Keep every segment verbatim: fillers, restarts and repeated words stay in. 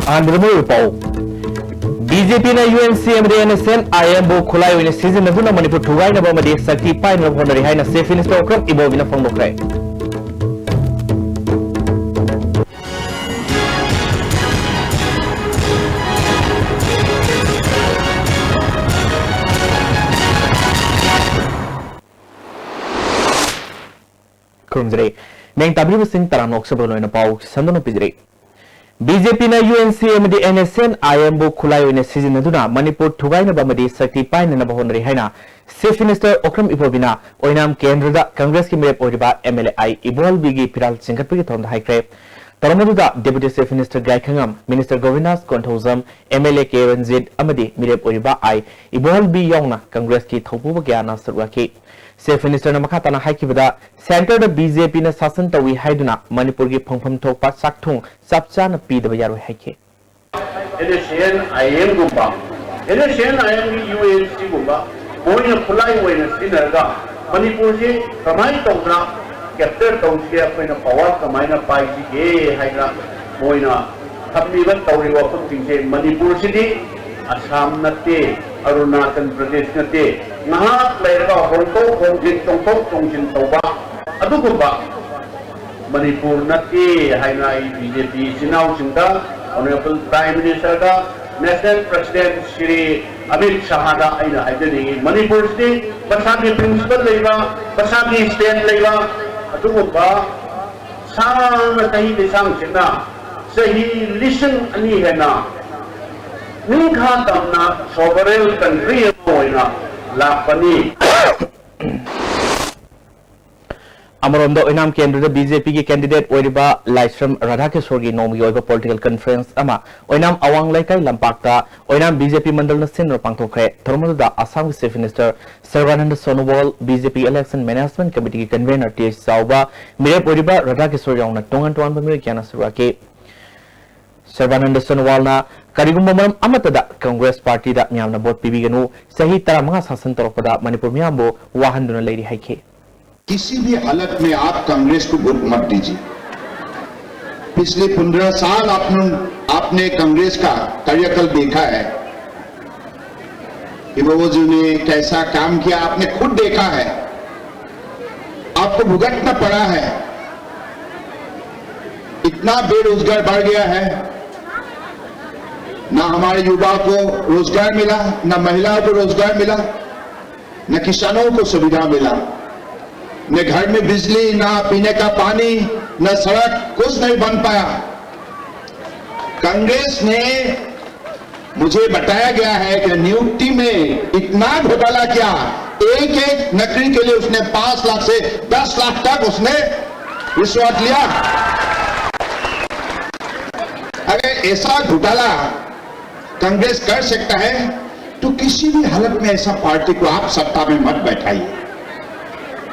ꯑꯍꯥꯟꯕꯗ ꯃꯔꯨꯑꯣꯏꯕ ꯄꯥꯎ꯫ ꯕꯤ ꯖꯦ ꯄꯤꯅ ꯌꯨ ꯑꯦꯟ ꯁꯤ ꯑꯃꯗꯤ ꯑꯦꯟ ꯑꯦꯁ ꯑꯦꯟ ꯑꯥꯏ ꯑꯦꯝꯕꯨ ꯈꯨꯠꯂꯥꯏ ꯑꯣꯏꯅ ꯁꯤꯖꯤꯟꯅꯗꯨꯅ ꯃꯅꯤꯄꯨꯔ ꯊꯨꯒꯥꯏꯅꯕ ꯑꯃꯗꯤ ꯁꯛꯇꯤ ꯄꯥꯏꯅꯕ ꯍꯣꯠꯅꯔꯤ ꯍꯥꯏꯅ Chief Minister ꯑꯣꯀ꯭ꯔꯝ ꯏꯕꯣꯕꯤꯅ ꯐꯣꯡꯗꯣꯛꯈ꯭ꯔꯦ꯫ ꯈꯨꯔꯨꯝꯖꯔꯤ꯫ ꯃꯤꯌꯥꯝ ꯇꯥꯕꯤꯔꯤꯕꯁꯤꯡ ꯇꯔꯥꯝꯅ ꯑꯣꯛꯆꯕꯒ ꯂꯣꯏꯅꯅ ꯄꯥꯎ ꯁꯟꯗꯣꯛꯅ ꯄꯤꯖꯔꯤ꯫ ꯕꯤ ꯖꯦ ꯄꯤꯅ ꯌꯨ ꯑꯦꯟ ꯁꯤ ꯑꯃꯗꯤ ꯑꯦꯟ ꯑꯦꯁ ꯑꯦꯟ ꯑꯥꯏ ꯑꯦꯝꯕꯨ ꯈꯨꯠꯂꯥꯏ ꯑꯣꯏꯅ ꯁꯤꯖꯤꯟꯅꯗꯨꯅ ꯃꯅꯤꯄꯨꯔ ꯊꯨꯒꯥꯏꯅꯕ ꯑꯃꯗꯤ ꯁꯛꯇꯤ ꯄꯥꯏꯅꯅꯕ ꯍꯣꯠꯅꯔꯤ ꯍꯥꯏꯅ Chief Minister ꯑꯣꯀ꯭ꯔꯝ ꯏꯕꯣꯕꯤꯅ ꯑꯣꯏꯅꯥꯝ ꯀꯦꯟꯗ꯭ꯔꯗ ꯀꯪꯒ꯭ꯔꯦꯁꯀꯤ ꯃꯤꯔꯦꯞ ꯑꯣꯏꯔꯤꯕ ꯑꯦꯝ ꯑꯦꯜ ꯑꯦ ꯑꯥꯏ ꯏꯕꯣꯍꯜꯕꯤꯒꯤ ꯐꯤꯔꯥꯜ ꯆꯤꯡꯈꯠꯄꯒꯤ ꯊꯧꯔꯝꯗ ꯍꯥꯏꯈ꯭ꯔꯦ꯫ ꯊꯧꯔꯝ ꯑꯗꯨꯗ Deputy Chief Minister Gaikhangam, Minister Gobindas Konthoujam, M L A K Ranjit ꯑꯃꯗꯤ ꯃꯤꯔꯦꯞ ꯑꯣꯏꯔꯤꯕ ꯑꯥꯏ ꯏꯕꯣꯍꯜꯕꯤ ꯌꯥꯎꯅ ꯀꯪꯒ꯭ꯔꯦꯁꯀꯤ ꯊꯧꯄꯨꯕ ꯀꯌꯥꯅ ꯁꯔꯨꯛ ꯌꯥꯈꯤ꯫ Chief Minister ꯅ ꯃꯈꯥ ꯇꯥꯅ ꯍꯥꯏꯈꯤꯕꯗ, centre ꯗ ꯕꯤ ꯖꯦ ꯄꯤꯅ ꯁꯥꯁꯟ ꯇꯧꯏ ꯍꯥꯏꯗꯨꯅ ꯃꯅꯤꯄꯨꯔꯒꯤ ꯐꯪꯐꯝ ꯊꯣꯛꯄ ꯆꯥꯛꯊꯨꯡ ꯆꯞ ꯆꯥꯅ ꯄꯤꯗꯕ ꯌꯥꯔꯣꯏ ꯍꯥꯏꯈꯤ꯫ ꯑꯦꯟ ꯑꯦꯁ ꯑꯦꯟ ꯑꯥꯏ ꯑꯦꯝꯒꯨꯝꯕ, ꯑꯦꯟ ꯑꯦꯁ ꯑꯦꯟ ꯑꯥꯏ ꯑꯦꯝꯒꯤ ꯌꯨ ꯑꯦꯟ ꯁꯤꯒꯨꯝꯕ ꯃꯣꯏꯅ ꯈꯨꯠꯂꯥꯏ ꯑꯣꯏꯅ ꯁꯤꯖꯤꯟꯅꯔꯒ ꯃꯅꯤꯄꯨꯔꯁꯤ ꯀꯃꯥꯏꯅ ꯇꯧꯗꯅ capture ꯇꯧꯁꯤꯒꯦ, ꯑꯩꯈꯣꯏꯅ power ꯀꯃꯥꯏꯅ ꯄꯥꯏꯁꯤꯒꯦ ꯍꯥꯏꯅ ꯃꯣꯏꯅ ꯊꯝꯃꯤꯕ ꯇꯧꯔꯤꯕ ꯋꯥꯐꯝꯁꯤꯡꯁꯦ, ꯃꯅꯤꯄꯨꯔꯁꯤꯗꯤ ꯑꯁꯥꯝ ꯅꯠꯇꯦ, ꯑꯔꯨꯅꯥꯆꯜ ꯄ꯭ꯔꯗꯦꯁ ꯅꯠꯇꯦ, ꯉꯥꯏꯍꯥꯛ ꯂꯩꯔꯒ ꯍꯣꯡꯗꯣꯛ ꯍꯣꯡꯖꯤꯟ, ꯆꯣꯡꯊꯣꯛ ꯆꯣꯡꯁꯤꯟ ꯇꯧꯕ ꯑꯗꯨꯒꯨꯝꯕ ꯃꯅꯤꯄꯨꯔ ꯅꯠꯇꯦ ꯍꯥꯏꯅ ꯑꯩ ꯕꯤ ꯖꯦ ꯄꯤ ꯏꯆꯤꯟ ꯏꯅꯥꯎꯁꯤꯡꯗ, Honourable Prime Minister ꯗ, National President ꯁ꯭ꯔꯤ ꯑꯃꯤꯠ ꯁꯍꯥꯗ ꯑꯩꯅ ꯍꯥꯏꯖꯅꯤꯡꯏ, ꯃꯅꯤꯄꯨꯔꯁꯤꯗꯤ ꯃꯁꯥꯒꯤ principle ꯂꯩꯕ, ꯃꯁꯥꯒꯤ stand ꯂꯩꯕ ꯑꯗꯨꯒꯨꯝꯕ ꯁꯥꯡꯅ ꯆꯍꯤ ꯂꯤꯁꯥꯡꯁꯤꯠꯅ, ꯆꯍꯤ ꯂꯤꯁꯤꯡ ꯑꯅꯤ ꯍꯦꯟꯅ ꯅꯤꯡꯈꯥ ꯇꯝꯅ sovereign country ꯑꯃ ꯑꯣꯏꯅ ꯂꯥꯛꯄꯅꯤ꯫ ꯑꯃꯔꯣꯝꯗ ꯑꯣꯏꯅꯥꯝ ꯀꯦꯟꯗ꯭ꯔꯗ ꯕꯤ ꯖꯦ ꯄꯤꯒꯤ candidate ꯑꯣꯏꯔꯤꯕ ꯂꯥꯏꯁ꯭ꯔꯝ ꯔꯥꯙꯥꯀꯤꯁꯣꯔꯒꯤ ꯅꯣꯡꯃꯒꯤ ꯑꯣꯏꯕ political conference ꯑꯃ ꯑꯣꯏꯅꯥꯝ ꯑꯋꯥꯡ ꯂꯩꯀꯥꯏ ꯂꯝꯄꯥꯛꯇ ꯑꯣꯏꯅꯥꯝ ꯕꯤ ꯖꯦ ꯄꯤ ꯃꯟꯗꯜꯅ ꯁꯤꯟꯗꯨꯅ ꯄꯥꯡꯊꯣꯛꯈ꯭ꯔꯦ꯫ ꯊꯧꯔꯝ ꯑꯗꯨꯗ ꯑꯁꯥꯝꯒꯤ Chief Minister ꯁꯔꯕꯥꯅꯟꯗ ꯁꯣꯅꯣꯋꯥꯜ, ꯕꯤ ꯖꯦ ꯄꯤ Election Management Committee ꯒꯤ convener ꯇꯤ ꯑꯩꯆ ꯆꯥꯎꯕ, ꯃꯤꯔꯦꯞ ꯑꯣꯏꯔꯤꯕ ꯔꯥꯙꯥꯀꯤꯁꯣꯔ ꯌꯥꯎꯅ ꯇꯣꯉꯥꯟ ꯇꯣꯉꯥꯟꯕ ꯃꯤꯑꯣꯏ ꯀꯌꯥꯅ ꯁꯔꯨꯛ ꯌꯥꯈꯤ꯫ ꯁꯔꯕꯥꯅꯟꯗ ꯁꯣꯅꯣꯋꯥꯜꯅ ꯀꯔꯤꯒꯨꯝꯕ ꯃꯔꯝ ꯑꯃꯠꯇꯗ ꯀꯪꯒ꯭ꯔꯦꯁ ꯄꯥꯔꯇꯤꯗ ꯃꯤꯌꯥꯝꯅ ꯚꯣꯠ ꯄꯤꯕꯤꯒꯅꯨ, ꯆꯍꯤ ꯇꯔꯥꯃꯉꯥ ꯁꯥꯁꯟ ꯇꯧꯔꯛꯄꯗ ꯃꯅꯤꯄꯨꯔ ꯃꯤꯌꯥꯝꯕꯨ ꯋꯥꯍꯟꯗꯨꯅ ꯂꯩꯔꯤ ꯍꯥꯏꯈꯤ꯫ किसी भी हालत में आप कांग्रेस को वोट मत दीजिए। पिछले पन्द्रह साल आप लोग, आपने कांग्रेस का कार्यकाल देखा है, इबोबो जी ने कैसा काम किया, आपने खुद देखा है। आपको भुगतना पड़ा है। इतना बेरोजगार बढ़ गया है, ना हमारे युवा को रोजगार मिला, ना महिलाओं को रोजगार मिला, न किसानों को सुविधा मिला, न घर में बिजली, ना पीने का पानी, न सड़क, कुछ नहीं बन पाया। कांग्रेस ने, मुझे बताया गया है कि नियुक्ति में इतना घोटाला किया, एक एक नौकरी के लिए उसने पाँच लाख से दस लाख तक उसने रिश्वत लिया। अगर ऐसा घोटाला कांग्रेस कर सकता है, तो किसी भी हालत में ऐसा पार्टी को आप सत्ता में मत बैठाइए।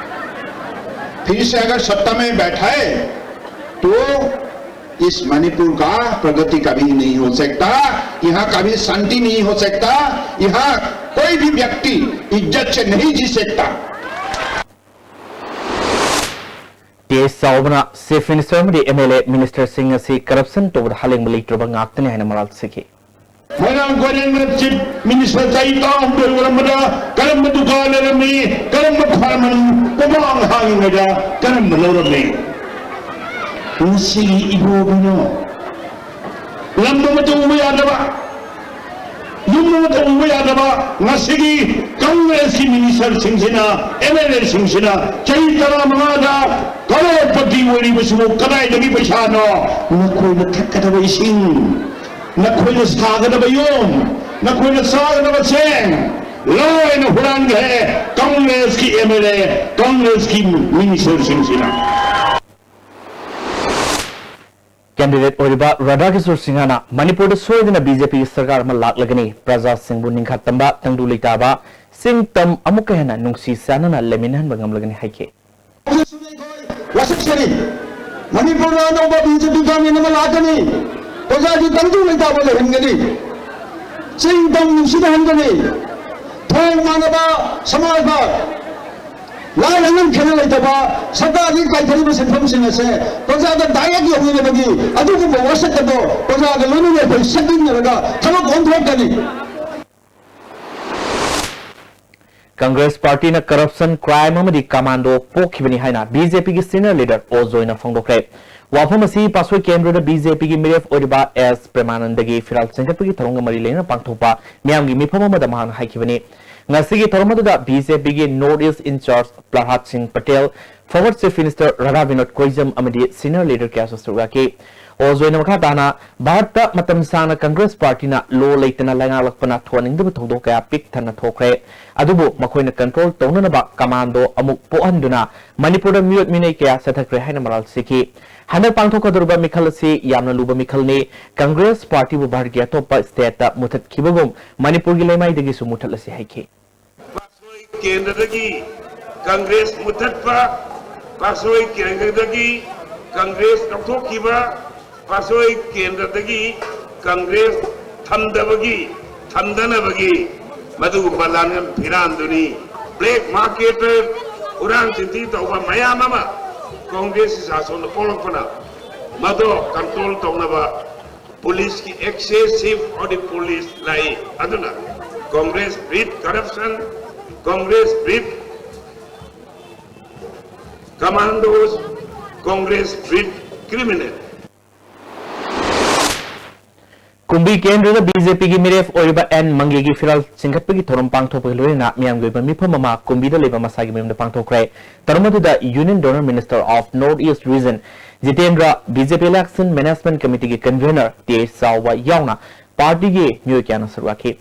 फिर से अगर सत्ता में बैठाए, तो इस मणिपुर का प्रगति कभी नहीं हो सकता, यहाँ कभी शांति नहीं हो सकता, यहाँ कोई भी व्यक्ति इज्जत से नहीं जी सकता। ꯇꯤ ꯑꯦꯁ ꯆꯥꯎꯕꯅ Chief Minister ꯑꯃꯗꯤ ꯑꯦꯝ ꯑꯦꯜ ꯑꯦ ꯃꯤꯅꯤꯁꯇꯔꯁꯤꯡ ꯑꯁꯤ ꯀꯔꯞꯁꯟ ꯇꯧꯕꯗ ꯍꯥꯂꯦꯡꯕ ꯂꯩꯇ꯭ꯔꯕ ꯉꯥꯛꯇꯅꯤ ꯍꯥꯏꯅ ꯃꯔꯥꯜ ꯁꯤꯈꯤ꯫ ꯃꯣꯏꯔꯥꯡ ꯀꯣꯏꯔꯦꯡꯅ ꯆꯤꯐ ꯃꯤꯅꯤꯁꯇꯔ ꯆꯍꯤ ꯇꯔꯥꯍꯨꯝꯗꯣꯏ ꯑꯣꯏꯔꯝꯕꯗ ꯀꯔꯝꯕ ꯗꯨꯀꯥꯟ ꯂꯩꯔꯝꯃꯤ, ꯀꯔꯝꯕ ꯐꯥꯔꯃꯥꯁꯤ ꯃꯃꯥꯡ ꯍꯥꯡꯉꯤꯉꯩꯗ ꯀꯔꯝꯕ ꯂꯧꯔꯝꯃꯤ? ꯉꯁꯤꯒꯤ ꯏꯕꯣꯕꯤꯅꯣ ꯂꯝ ꯑꯃꯠꯇ ꯎꯕ ꯌꯥꯗꯕ, ꯌꯨꯝ ꯑꯃꯠꯇ ꯎꯕ ꯌꯥꯗꯕ ꯉꯁꯤꯒꯤ ꯀꯪꯒ꯭ꯔꯦꯁꯀꯤ ꯃꯤꯅꯤꯁꯇꯔꯁꯤꯡꯁꯤꯅ, ꯑꯦꯝ ꯑꯦꯜ ꯑꯦꯁꯤꯡꯁꯤꯅ ꯆꯍꯤ ꯇꯔꯥꯃꯉꯥꯗ ꯀꯔꯣꯔꯄꯇꯤ ꯑꯣꯏꯔꯤꯕꯁꯤꯕꯨ ꯀꯗꯥꯏꯗꯒꯤ ꯄꯩꯁꯥꯅꯣ? ꯅꯈꯣꯏꯅ ꯊꯛꯀꯗꯕ ꯏꯁꯤꯡ, ꯅꯈꯣꯏꯅ ꯁꯥꯒꯗꯕ ꯌꯨꯝ, ꯅꯈꯣꯏꯅ ꯆꯥꯒꯗꯕ ꯆꯦꯡ ꯂꯣꯏꯅ ꯍꯨꯔꯥꯟꯈ꯭ꯔꯦ ꯀꯪꯒ꯭ꯔꯦꯁꯀꯤ ꯑꯦꯝ ꯑꯦꯜ ꯑꯦ, ꯀꯪꯒ꯭ꯔꯦꯁꯀꯤ ꯃꯤꯅꯤꯁꯇꯔꯁꯤꯡꯁꯤꯅ꯫ ꯀꯦꯟꯗꯤꯗꯦꯠ ꯑꯣꯏꯔꯤꯕ ꯔꯥꯙꯥꯀꯤꯁꯣꯔ ꯁꯤꯡꯍꯅ ꯃꯅꯤꯄꯨꯔꯗ ꯁꯣꯏꯗꯅ ꯕꯤ ꯖꯦ ꯄꯤꯒꯤ ꯁꯔꯀꯥꯔ ꯑꯃ ꯂꯥꯛꯂꯒꯅꯤ, ꯄ꯭ꯔꯖꯥꯁꯤꯡꯕꯨ ꯅꯤꯡꯈꯥ ꯇꯝꯕ, ꯇꯪꯗꯨ ꯂꯩꯇꯥꯕ, ꯆꯤꯡ ꯇꯝ ꯑꯃꯨꯛꯀ ꯍꯦꯟꯅ ꯅꯨꯡꯁꯤ ꯆꯥꯟꯅꯅ ꯂꯩꯃꯤꯟꯅꯍꯟꯕ ꯉꯝꯂꯒꯅꯤ ꯍꯥꯏꯈꯤ꯫ ꯋꯥꯁꯛꯆꯔꯤ꯫ ꯃꯅꯤꯄꯨꯔꯗ ꯑꯅꯧꯕ ꯕꯤ ꯖꯦ ꯄꯤ ꯒꯚꯔꯟꯃꯦꯟꯠ ꯑꯃ ꯂꯥꯛꯀꯅꯤ꯫ ꯄ꯭ꯔꯖꯥꯒꯤ ꯇꯪꯗꯨ ꯂꯩꯇꯥꯕ ꯂꯩꯍꯟꯒꯅꯤ꯫ ꯆꯤꯡ ꯇꯝ ꯅꯨꯡꯁꯤꯅꯍꯟꯒꯅꯤ꯫ ꯊꯣꯡ ꯃꯥꯟꯅꯕ ꯁꯃꯥꯖ ꯂꯥꯏ ꯑꯉꯝ ꯈꯦꯠꯅ ꯂꯩꯇꯕ ꯁꯔꯀꯥꯔꯗꯒꯤ ꯀꯥꯏꯊꯔꯤꯕ ꯁꯦꯟꯐꯝꯁꯤꯡ ꯑꯁꯦ ꯄ꯭ꯔꯖꯥꯗ direct ꯌꯧꯅꯅꯕꯒꯤ ꯑꯗꯨꯒꯨꯝꯕ ꯋꯥꯁꯛ ꯑꯗꯣ ꯄ꯭ꯔꯖꯥꯒ ꯂꯣꯏꯅꯅ ꯑꯩꯈꯣꯏ ꯁꯦꯝꯃꯤꯟꯅꯔꯒ ꯊꯕꯛ ꯑꯣꯟꯊꯣꯛꯀꯅꯤ꯫ ꯀꯪꯒ꯭ꯔꯦꯁ ꯄꯥꯔꯇꯤꯅ corruption, crime ꯑꯃꯗꯤ commando ꯄꯣꯛꯈꯤꯕꯅꯤ ꯍꯥꯏꯅ BJPꯒꯤ senior leader ꯑꯣ ꯖꯣꯏꯅ ꯐꯣꯡꯗꯣꯛꯈ꯭ꯔꯦ꯫ ꯋꯥꯐꯝ ꯑꯁꯤ ꯄꯥꯠꯁꯣꯏ ꯀꯦꯟꯗ꯭ꯔꯗ BJPꯒꯤ ꯃꯤꯔꯦꯞ ꯑꯣꯏꯔꯤꯕ ꯑꯦꯁ ꯄ꯭ꯔꯦꯃꯥꯅꯟꯗꯒꯤ ꯐꯤꯔꯥꯜ ꯆꯤꯡꯈꯠꯄꯒꯤ ꯊꯧꯔꯝꯒ ꯃꯔꯤ ꯂꯩꯅꯅ ꯄꯥꯡꯊꯣꯛꯄ ꯃꯤꯌꯥꯝꯒꯤ ꯃꯤꯐꯝ ꯑꯃꯗ ꯃꯍꯥꯛꯅ ꯍꯥꯏꯈꯤꯕꯅꯤ꯫ ꯉꯁꯤꯒꯤ ꯊꯧꯔꯝ ꯑꯗꯨꯗ BJPꯒꯤ North East in-charge ꯄ꯭ꯔꯍꯥꯗ ꯁꯤꯡ Patel, former Chief Minister Radha Vinod ꯀꯣꯏꯖꯝ ꯑꯃꯗꯤ senior leader ꯀꯌꯥꯁꯨ ꯁꯔꯨꯛ ꯌꯥꯈꯤ꯫ ꯑꯣ ꯖꯣꯏꯅ ꯃꯈꯥ ꯇꯥꯅ ꯚꯥꯔꯠꯇ ꯃꯇꯝ ꯁꯥꯡꯅ ꯀꯪꯒ꯭ꯔꯦꯁ ꯄꯥꯔꯇꯤꯅ ꯂꯣ ꯂꯩꯇꯅ ꯂꯩꯉꯥꯛꯂꯛꯄꯅ ꯊꯣꯛꯍꯟꯅꯤꯡꯗꯕ ꯊꯧꯗꯣꯛ ꯀꯌꯥ ꯄꯤꯛ ꯊꯟꯅ ꯊꯣꯛꯈ꯭ꯔꯦ, ꯑꯗꯨꯕꯨ ꯃꯈꯣꯏꯅ control ꯇꯧꯅꯅꯕ commando ꯑꯃꯨꯛ ꯄꯣꯛꯍꯟꯗꯨꯅ ꯃꯅꯤꯄꯨꯔꯗ ꯃꯤꯑꯣꯠ ꯃꯤꯅꯩ ꯀꯌꯥ ꯆꯠꯊꯈ꯭ꯔꯦ ꯍꯥꯏꯅ ꯃꯔꯥꯜ ꯁꯤꯈꯤ꯫ ꯍꯟꯗꯛ ꯄꯥꯡꯊꯣꯛꯀꯗꯧꯔꯤꯕ ꯃꯤꯈꯜ ꯑꯁꯤ ꯌꯥꯝꯅ ꯂꯨꯕ ꯃꯤꯈꯜꯅꯤ꯫ ꯀꯪꯒ꯭ꯔꯦꯁ ꯄꯥꯔꯇꯤꯕꯨ ꯚꯥꯔꯠꯀꯤ ꯑꯇꯣꯞꯄ stateꯇ ꯃꯨꯊꯠꯈꯤꯕꯒꯨꯝ ꯃꯅꯤꯄꯨꯔꯒꯤ ꯂꯩꯃꯥꯏꯗꯒꯤꯁꯨ ꯃꯨꯊꯠꯂꯁꯤ ꯍꯥꯏꯈꯤ꯫ ꯄꯥꯠꯁꯣꯏ ꯀꯦꯟꯗ꯭ꯔꯗꯒꯤ ꯀꯪꯒ꯭ꯔꯦꯁ ꯃꯨꯊꯠꯄ, ꯄꯥꯠꯁꯣꯏ ꯀꯦꯟꯗ꯭ꯔꯗꯒꯤ ꯀꯪꯒ꯭ꯔꯦꯁ ꯂꯧꯊꯣꯛꯈꯤꯕ, ꯄꯥꯠꯁꯣꯏ ꯀꯦꯟꯗ꯭ꯔꯗꯒꯤ ꯀꯪꯒ꯭ꯔꯦꯁ ꯊꯝꯗꯕꯒꯤ, ꯊꯝꯗꯅꯕꯒꯤ ꯃꯗꯨꯒꯨꯝꯕ ꯂꯥꯟꯐꯝ ꯐꯤꯔꯥꯟꯗꯨꯅꯤ꯫ Black marketer, ꯍꯨꯔꯥꯟ ꯆꯤꯟꯊꯤ ꯇꯧꯕ ꯃꯌꯥꯝ ꯑꯃ ꯀꯪꯒ꯭ꯔꯦꯁꯀꯤ ꯁꯥꯁꯣꯟꯗ ꯄꯣꯛꯂꯛꯄꯅ ꯃꯗꯨ control ꯇꯧꯅꯕ policeꯀꯤ excessive of the police ꯂꯥꯛꯏ꯫ ꯑꯗꯨꯅ Congress breed corruption, Congress breed commandos, Congress breed criminal꯫ ꯀꯨꯝꯕꯤ ꯀꯦꯟꯗ꯭ꯔꯗ BJPꯒꯤ ꯃꯤꯔꯦꯞ ꯑꯣꯏꯔꯤꯕ ꯑꯦꯟ ꯃꯪꯒꯦꯒꯤ ꯐꯤꯔꯥꯜ ꯆꯤꯡꯈꯠꯄꯒꯤ ꯊꯧꯔꯝ ꯄꯥꯡꯊꯣꯛꯄꯒꯤ ꯂꯣꯏꯅꯅ ꯃꯤꯌꯥꯝꯒꯤ ꯑꯣꯏꯕ ꯃꯤꯐꯝ ꯑꯃ ꯀꯨꯝꯕꯤꯗ ꯂꯩꯕ ꯃꯁꯥꯒꯤ ꯃꯌꯨꯝꯗ ꯄꯥꯡꯊꯣꯛꯈ꯭ꯔꯦ꯫ ꯊꯧꯔꯝ ꯑꯗꯨꯗ Union Donor Minister of North East Region Jitendra, BJP Election Management Committeeꯒꯤ convener ꯇꯦ ꯆꯥꯎꯕ ꯌꯥꯎꯅ ꯄꯥꯔꯇꯤꯒꯤ ꯃꯤꯑꯣꯏ ꯀꯌꯥꯅ ꯁꯔꯨꯛ ꯌꯥꯈꯤ꯫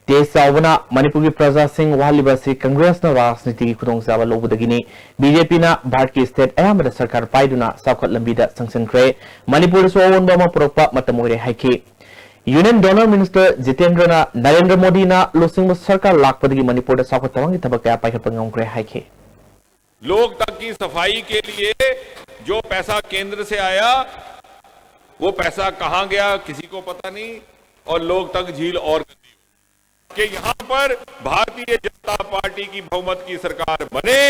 ꯇꯦ ꯆꯥꯎꯕꯅ ꯃꯅꯤꯄꯨꯔꯒꯤ ꯄ꯭ꯔꯖꯥꯁꯤꯡ ꯋꯥꯍꯜꯂꯤꯕ ꯑꯁꯤ ꯀꯪꯒ꯭ꯔꯦꯁꯅ ꯔꯥꯖꯅꯤꯇꯤꯒꯤ ꯈꯨꯗꯣꯡꯆꯥꯕ ꯂꯧꯕꯗꯒꯤꯅꯤ꯫ BJPꯅ ꯚꯥꯔꯠꯀꯤ state ꯑꯌꯥꯝꯕꯗ ꯁꯔꯀꯥꯔ ꯄꯥꯏꯗꯨꯅ ꯆꯥꯎꯈꯠ ꯂꯝꯕꯤꯗ ꯆꯪꯁꯤꯟꯈ꯭ꯔꯦ꯫ ꯃꯅꯤꯄꯨꯔꯗꯁꯨ ꯑꯑꯣꯟꯕ ꯑꯃ ꯄꯨꯔꯛꯄ ꯃꯇꯝ ꯑꯣꯏꯔꯦ ꯍꯥꯏꯈꯤ꯫ Union Donor Minister ꯖꯤꯇꯦꯟꯗ꯭ꯔꯅ ꯅꯔꯦꯟꯗ꯭ꯔ ꯃꯣꯗꯤꯅ ꯂꯨꯆꯤꯡꯕ ꯁꯔꯀꯥꯔ ꯂꯥꯛꯄꯗꯒꯤ ꯃꯅꯤꯄꯨꯔꯗ ꯆꯥꯎꯈꯠ ꯊꯧꯔꯥꯡꯒꯤ ꯊꯕꯛ ꯀꯌꯥ ꯄꯥꯏꯈꯠꯄ ꯉꯝꯈ꯭ꯔꯦ ꯍꯥꯏꯈꯤ꯫ लोकतक की सफाई के लिए जो पैसा केंद्र से आया, वो पैसा कहां गया, किसी को पता नहीं, और लोकतक झील और गंदी हो गई। कि यहां पर भारतीय जनता पार्टी की बहुमत की सरकार बने,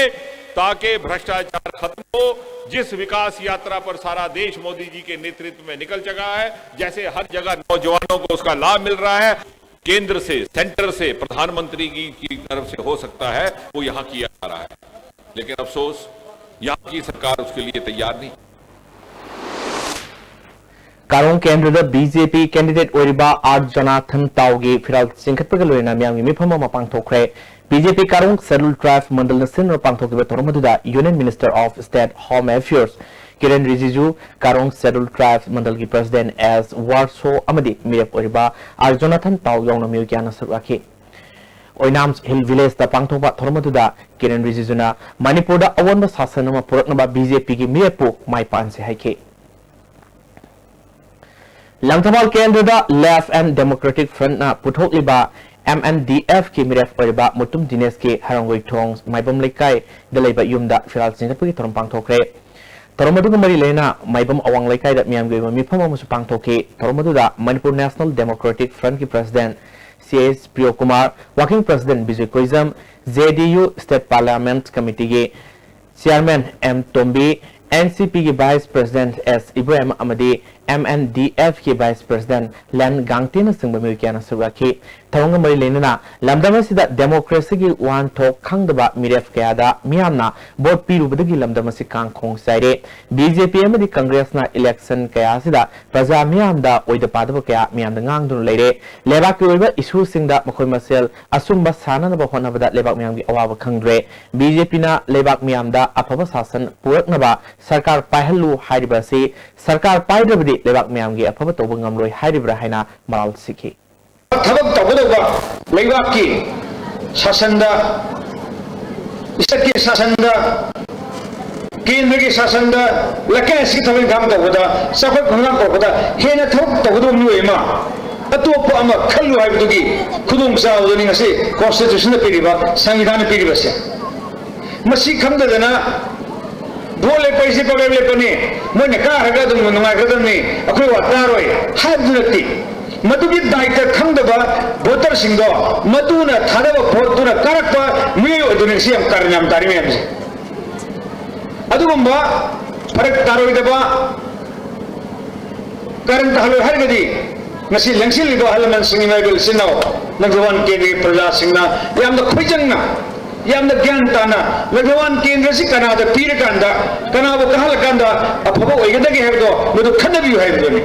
ताकि भ्रष्टाचार खत्म हो। जिस विकास यात्रा पर सारा देश मोदी जी के नेतृत्व में निकल चुका है, जैसे हर जगह नौजवानों को उसका लाभ मिल रहा है, केंद्र से, सेंटर से, प्रधानमंत्री की, की तरफ से हो सकता है, वो यहाँ किया जा रहा है। लेकिन अफसोस, यहाँ की सरकार उसके लिए तैयार नहीं। ꯀꯥꯔꯣꯡ ꯀꯦꯟꯗ꯭ꯔꯗ ꯕꯤ ꯖꯦ ꯄꯤ candidate ꯑꯣꯏꯔꯤꯕ ꯑꯥꯔ ꯖꯣꯅꯥꯊꯟ ꯇꯥꯎꯒꯤ ꯐꯤꯔꯥꯜ ꯆꯤꯡꯈꯠꯄꯒ ꯂꯣꯏꯅꯅ ꯃꯤꯌꯥꯝꯒꯤ ꯃꯤꯐꯝ ꯑꯃ ꯄꯥꯡꯊꯣꯛꯈ꯭ꯔꯦ꯫ ꯕꯤ ꯖꯦ ꯄꯤ ꯀꯥꯔꯣꯡ Scheduled Tribe ꯃꯟꯗꯜꯅ ꯁꯤꯟꯗꯨꯅ ꯄꯥꯡꯊꯣꯛꯈꯤꯕ ꯊꯧꯔꯝ ꯑꯗꯨꯗ Union Minister of State Home Affairs ꯀꯤꯔꯦꯟ ꯔꯤꯖꯤꯖꯨ, Karong Scheduled Tribe ꯃꯟꯗꯜꯒꯤ President ꯑꯦꯁ ꯋꯥꯔꯁꯣ ꯑꯃꯗꯤ ꯃꯤꯔꯦꯞ ꯑꯣꯏꯔꯤꯕ ꯑꯥꯔ ꯖꯣꯅꯥꯊꯟ ꯇꯥꯎ ꯌꯥꯎꯅ ꯃꯤꯑꯣꯏ ꯀꯌꯥꯅ ꯁꯔꯨꯛ ꯌꯥꯈꯤ꯫ ꯑꯣꯏꯅꯥꯝ ꯍꯤꯜ ꯚꯤꯂꯦꯖꯇ ꯄꯥꯡꯊꯣꯛꯄ ꯊꯧꯔꯝ ꯑꯗꯨꯗ ꯀꯤꯔꯦꯟ ꯔꯤꯖꯤꯖꯨꯅ ꯃꯅꯤꯄꯨꯔꯗ ꯑꯑꯣꯟꯕ ꯁꯥꯁꯟ ꯑꯃ ꯄꯨꯔꯛꯅꯕ ꯕꯤ ꯖꯦ ꯄꯤꯒꯤ ꯃꯤꯔꯦꯞꯄꯨ ꯃꯥꯏ ꯄꯥꯛꯍꯟꯁꯤ ꯍꯥꯏꯈꯤ꯫ ꯂꯪꯊꯕꯥꯜ ꯀꯦꯟꯗ꯭ꯔꯗ Left and Democratic Frontꯅ ꯄꯨꯊꯣꯛꯂꯤꯕ ꯑꯦꯝ ꯑꯦꯟ ꯗꯤ ꯑꯦꯐꯀꯤ ꯃꯤꯔꯦꯞ ꯑꯣꯏꯔꯤꯕ ꯃꯨꯇꯨꯝ ꯗꯤꯅꯦꯁꯀꯤ ꯍꯔꯥꯡꯒꯣꯏꯊꯣꯡ ꯃꯥꯏꯕꯝ ꯂꯩꯀꯥꯏꯗ ꯂꯩꯕ ꯌꯨꯝꯗ ꯐꯤꯔꯥꯜ ꯆꯤꯡꯈꯠꯄꯒꯤ ꯊꯧꯔꯝ ꯄꯥꯡꯊꯣꯛꯈ꯭ꯔꯦ꯫ ꯊꯧꯔꯝ ꯑꯗꯨꯒ ꯃꯔꯤ ꯂꯩꯅꯅ ꯃꯥꯏꯕꯝ ꯑꯋꯥꯡ ꯂꯩꯀꯥꯏꯗ ꯃꯤꯌꯥꯝꯒꯤ ꯑꯣꯏꯕ ꯃꯤꯐꯝ ꯑꯃꯁꯨ ꯄꯥꯡꯊꯣꯛꯈꯤ꯫ ꯊꯧꯔꯝ ꯑꯗꯨꯗ Manipur National Democratic Frontꯀꯤ President C S Priyokumar, Working President Bijoy Koijam, J D U State Parliament Committeeꯒꯤ Chairman M Tombi, N C ꯄꯤꯒꯤ Vice President ꯑꯦꯁ ꯏꯕꯣꯌꯥꯏꯃ ꯑꯃꯗꯤ ꯑꯦꯝ ꯑꯦꯟ ꯗꯤ ꯑꯦꯐꯀꯤ Vice President ꯂꯦꯟ ꯒꯥꯡꯇꯦꯅꯆꯤꯡꯕ ꯃꯤꯑꯣꯏ ꯀꯌꯥꯅ ꯁꯔꯨꯛ ꯌꯥꯈꯤ꯫ ꯊꯧꯔꯝꯒ ꯃꯔꯤ ꯂꯩꯅꯅ ꯂꯝꯗꯝ ꯑꯁꯤꯗ democracyꯒꯤ ꯋꯥꯍꯟꯊꯣꯛ ꯈꯪꯗꯕ ꯃꯤꯔꯦꯞ ꯀꯌꯥꯗ ꯃꯤꯌꯥꯝꯅ vote ꯄꯤꯔꯨꯕꯗꯒꯤ ꯂꯝꯗꯝ ꯑꯁꯤ ꯀꯥꯡꯈꯣꯡ ꯆꯥꯏꯔꯦ꯫ ꯕꯤ ꯖꯦ ꯄꯤ ꯑꯃꯗꯤ ꯀꯪꯒ꯭ꯔꯦꯁꯅ election ꯀꯌꯥ ꯑꯁꯤꯗ ꯄ꯭ꯔꯖꯥ ꯃꯤꯌꯥꯝꯗ ꯑꯣꯏꯗ ꯄꯥꯗꯕ ꯀꯌꯥ ꯃꯤꯌꯥꯝꯗ ꯉꯥꯡꯗꯨꯅ ꯂꯩꯔꯦ꯫ ꯂꯩꯕꯥꯛꯀꯤ ꯑꯣꯏꯕ issueꯁꯤꯡꯗ ꯃꯈꯣꯏ ꯃꯁꯦꯜ ꯑꯆꯨꯝꯕ ꯁꯥꯟꯅꯅꯕ ꯍꯣꯠꯅꯕꯗ ꯂꯩꯕꯥꯛ ꯃꯤꯌꯥꯝꯒꯤ ꯑꯋꯥꯕ ꯈꯪꯗ꯭ꯔꯦ꯫ ꯕꯤ ꯖꯦ ꯄꯤꯅ ꯂꯩꯕꯥꯛ ꯃꯤꯌꯥꯝꯗ ꯑꯐꯕ ꯁꯥꯁꯟ ꯄꯨꯔꯛꯅꯕ ꯁꯔꯀꯥꯔ ꯄꯥꯏꯍꯜꯂꯨ ꯍꯥꯏꯔꯤꯕ ꯑꯁꯤ, ꯁꯔꯀꯥꯔ ꯄꯥꯏꯗ꯭ꯔꯕꯗꯤ ꯂꯩꯕꯥꯛ ꯃꯤꯌꯥꯝꯒꯤ ꯑꯐꯕ ꯇꯧꯕ ꯉꯝꯂꯣꯏ ꯍꯥꯏꯔꯤꯕ꯭ꯔꯥ ꯍꯥꯏꯅ ꯃꯔꯥꯜ ꯁꯤꯈꯤ꯫ ꯊꯕꯛ ꯇꯧꯒꯗꯧꯕ ꯂꯩꯕꯥꯛꯀꯤ ꯁꯥꯁꯟꯗ, ꯏꯁꯇꯦꯠꯀꯤ ꯁꯥꯁꯟꯗ, ꯀꯦꯟꯗ꯭ꯔꯒꯤ ꯁꯥꯁꯟꯗ, ꯂꯩꯀꯥꯏ ꯑꯁꯤꯒꯤ ꯊꯕꯛ ꯏꯪꯈꯥꯡ ꯇꯧꯕꯗ, ꯆꯥꯎꯈꯠ ꯈꯣꯡꯊꯥꯡ ꯄꯨꯔꯛꯄꯗ ꯍꯦꯟꯅ ꯊꯕꯛ ꯇꯧꯒꯗꯕ ꯃꯤꯑꯣꯏ ꯑꯃ ꯑꯇꯣꯞꯄ ꯑꯃ ꯈꯜꯂꯨ ꯍꯥꯏꯕꯗꯨꯒꯤ ꯈꯨꯗꯣꯡꯆꯥꯕꯗꯨꯅꯤ ꯉꯁꯤ constitutionꯅ ꯄꯤꯔꯤꯕ, ꯁꯪꯕꯤꯙꯥꯟꯅ ꯄꯤꯔꯤꯕꯁꯦ꯫ ꯃꯁꯤ ꯈꯪꯗꯗꯅ vote ꯂꯦꯞꯄ ꯍꯥꯏꯁꯤ ꯄꯪꯂꯦꯞ ꯂꯦꯞꯄꯅꯤ, ꯃꯣꯏꯅ ꯀꯥꯈ꯭ꯔꯒ ꯑꯗꯨꯝ ꯅꯨꯡꯉꯥꯏꯈ꯭ꯔꯗꯕꯅꯤ, ꯑꯩꯈꯣꯏ ꯋꯥ ꯇꯥꯔꯣꯏ ꯍꯥꯏꯕꯗꯨ ꯅꯠꯇꯦ꯫ ꯃꯗꯨꯒꯤ ꯗꯥꯏꯇ ꯈꯪꯗꯕ voterꯁꯤꯡꯗꯣ, ꯃꯗꯨꯅ ꯊꯥꯗꯕ voteꯇꯨꯅ ꯀꯥꯔꯛꯄ ꯃꯤꯑꯣꯏ ꯑꯣꯏꯗꯣꯏꯅꯤ꯫ ꯁꯤ ꯌꯥꯝ ꯀꯥꯔꯟ ꯌꯥꯝ ꯇꯥꯔꯤ ꯃꯌꯥꯝꯁꯦ꯫ ꯑꯗꯨꯒꯨꯝꯕ ꯐꯔꯛ ꯇꯥꯔꯣꯏꯗꯕ ꯀꯔꯟ ꯇꯥꯍꯜꯂꯣꯏ ꯍꯥꯏꯔꯒꯗꯤ, ꯉꯁꯤ ꯂꯦꯡꯁꯤꯜꯂꯤꯕ ꯑꯍꯜ ꯂꯃꯟꯁꯤꯡ, ꯏꯃꯥ ꯏꯕꯦꯜ ꯏꯆꯤꯟ ꯏꯅꯥꯎ, ꯂꯪꯊꯕꯥꯜ ꯀꯦꯟꯗ꯭ꯔꯒꯤ ꯄ꯭ꯔꯖꯥꯁꯤꯡꯅ ꯌꯥꯝꯅ ꯈꯣꯏꯖꯪꯅ, ꯌꯥꯝꯅ ꯒ꯭ꯌꯥꯟ ꯇꯥꯅ, ꯂꯪꯊꯕꯥꯜ ꯀꯦꯟꯗ꯭ꯔꯁꯤ ꯀꯅꯥꯗ ꯄꯤꯔꯀꯥꯟꯗ, ꯀꯅꯥꯕꯨ ꯀꯥꯍꯜꯂꯀꯥꯟꯗ ꯑꯐꯕ ꯑꯣꯏꯒꯗꯒꯦ ꯍꯥꯏꯕꯗꯣ ꯃꯗꯨ ꯈꯟꯅꯕꯤꯌꯨ ꯍꯥꯏꯕꯗꯨꯅꯤ꯫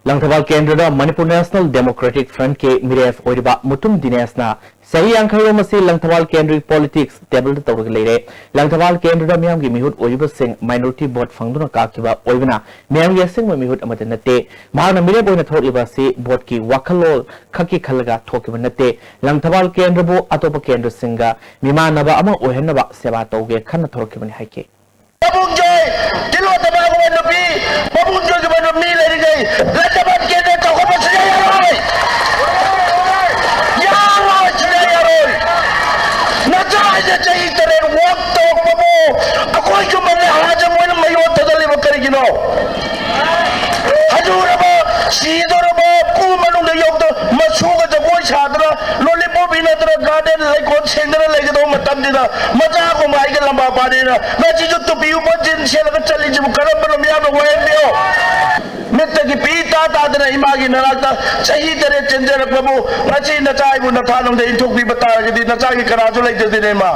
ꯂꯪꯊꯕꯥꯜ ꯀꯦꯟꯗ꯭ꯔꯗ ꯃꯅꯤꯄꯨꯔ ꯅꯦꯁꯅꯦꯜ ꯗꯦꯃꯣꯀ꯭ꯔꯦꯇꯤꯛ ꯐ꯭ꯔꯟꯠꯀꯤ ꯃꯤꯔꯦꯞ ꯑꯣꯏꯔꯤꯕ ꯃꯨꯇꯨꯝ ꯗꯤꯅꯦꯁꯅ ꯆꯍꯤ ꯌꯥꯡꯈꯩꯔꯣꯝ ꯑꯁꯤ ꯂꯪꯊꯕꯥꯜ ꯀꯦꯟꯗ꯭ꯔꯒꯤ ꯄꯣꯂꯤꯇꯤꯛꯁ ꯇꯦꯕꯜꯗ ꯇꯧꯔꯒ ꯂꯩꯔꯦ꯫ ꯂꯪꯊꯕꯥꯜ ꯀꯦꯟꯗ꯭ꯔꯗ ꯃꯤꯌꯥꯝꯒꯤ ꯃꯤꯍꯨꯠ ꯑꯣꯏꯔꯤꯕꯁꯤꯡ ꯃꯥꯏꯅꯣꯔꯤꯇꯤ ꯚꯣꯠ ꯐꯪꯗꯨꯅ ꯀꯥꯈꯤꯕ ꯑꯣꯏꯕꯅ ꯃꯤꯌꯥꯝꯒꯤ ꯑꯁꯦꯡꯕ ꯃꯤꯍꯨꯠ ꯑꯃꯠꯇ ꯅꯠꯇꯦ꯫ ꯃꯍꯥꯛꯅ ꯃꯤꯔꯦꯞ ꯑꯣꯏꯅ ꯊꯣꯛꯂꯤꯕ ꯑꯁꯤ ꯚꯣꯠꯀꯤ ꯋꯥꯈꯜꯂꯣꯟ ꯈꯛꯀꯤ ꯈꯜꯂꯒ ꯊꯣꯛꯈꯤꯕ ꯅꯠꯇꯦ꯫ ꯂꯪꯊꯕꯥꯜ ꯀꯦꯟꯗ꯭ꯔꯕꯨ ꯑꯇꯣꯞꯄ ꯀꯦꯟꯗ꯭ꯔꯁꯤꯡꯒ ꯃꯤꯃꯥꯟꯅꯕ ꯑꯃ ꯑꯣꯏꯍꯟꯅꯕ ꯁꯦꯕꯥ ꯇꯧꯒꯦ ꯈꯟꯅ ꯊꯣꯔꯛꯈꯤꯕꯅꯤ ꯍꯥꯏꯈꯤ꯫ ꯄꯕꯨꯡꯖꯣꯏ, ꯇꯤꯂꯣ ꯇꯅꯥꯒꯨꯝꯕ ꯅꯨꯄꯤ, ꯄꯕꯨꯡꯖꯣꯏꯒꯨꯝꯕ ꯅꯨꯄꯤ ꯂꯩꯔꯤꯉꯩ ꯂꯪꯊꯕꯥꯜ ꯀꯦꯟꯗ꯭ꯔ ꯆꯥꯎꯈꯠꯄ ꯁꯨꯡꯌꯥ ꯌꯥꯔꯣꯏ꯫ ꯌꯥꯔꯣꯏ, ꯁꯨꯡꯌꯥ ꯌꯥꯔꯣꯏ꯫ ꯅꯆꯥ ꯍꯥꯏꯁꯦ ꯆꯍꯤ ꯇꯔꯦꯠ ꯋꯥꯛ ꯇꯧꯔꯛꯄꯕꯨ ꯑꯩꯈꯣꯏꯒꯨꯝꯕ ꯅꯍꯥꯁꯦ ꯃꯣꯏꯅ ꯃꯌꯣꯟ ꯊꯥꯗꯜꯂꯤꯕ ꯀꯔꯤꯒꯤꯅꯣ? ꯍꯅꯨꯔꯕ, ꯁꯤꯗꯧꯔꯕ, ꯀꯨ ꯃꯅꯨꯡꯗ ꯌꯧꯗ ꯃꯁꯨꯒ ꯖꯒꯣꯏ ꯁꯥꯗꯅ, ꯂꯣꯂꯤꯄꯣꯞ ꯏꯟꯅꯗꯅ, ꯒꯥꯔꯗꯦꯟ ꯂꯩꯀꯣꯜ ꯁꯦꯡꯗꯅ ꯂꯩꯒꯗꯧꯕ ꯃꯇꯝꯁꯤꯗ, ꯃꯆꯥꯒꯨꯝꯕ ꯑꯩꯒ ꯂꯝꯕꯥ ꯄꯥꯅꯤꯅ ꯉꯁꯤꯁꯨ ꯇꯨꯄꯤ ꯎꯞꯄ ꯖꯤꯟ ꯁꯦꯠꯂꯒ ꯆꯠꯂꯤꯁꯤꯕꯨ ꯀꯔꯝꯕꯅꯣ? ꯃꯤꯌꯥꯝꯅ ꯋꯥꯍꯟꯕꯤꯌꯣ꯫ ꯃꯤꯠꯇꯒꯤ ꯄꯤ ꯇꯥ ꯇꯥꯗꯅ ꯏꯃꯥꯒꯤ ꯅꯅꯥꯛꯇ ꯆꯍꯤ ꯇꯔꯦꯠ ꯆꯦꯟꯖꯔꯛꯄꯕꯨ ꯉꯁꯤ ꯅꯆꯥ ꯑꯩꯕꯨ ꯅꯊꯥꯅꯨꯡꯗ ꯏꯟꯊꯣꯛꯄꯤꯕ ꯇꯥꯔꯒꯗꯤ ꯅꯆꯥꯒꯤ ꯀꯅꯥꯁꯨ ꯂꯩꯖꯗꯦꯅꯦ, ꯏꯃꯥ꯫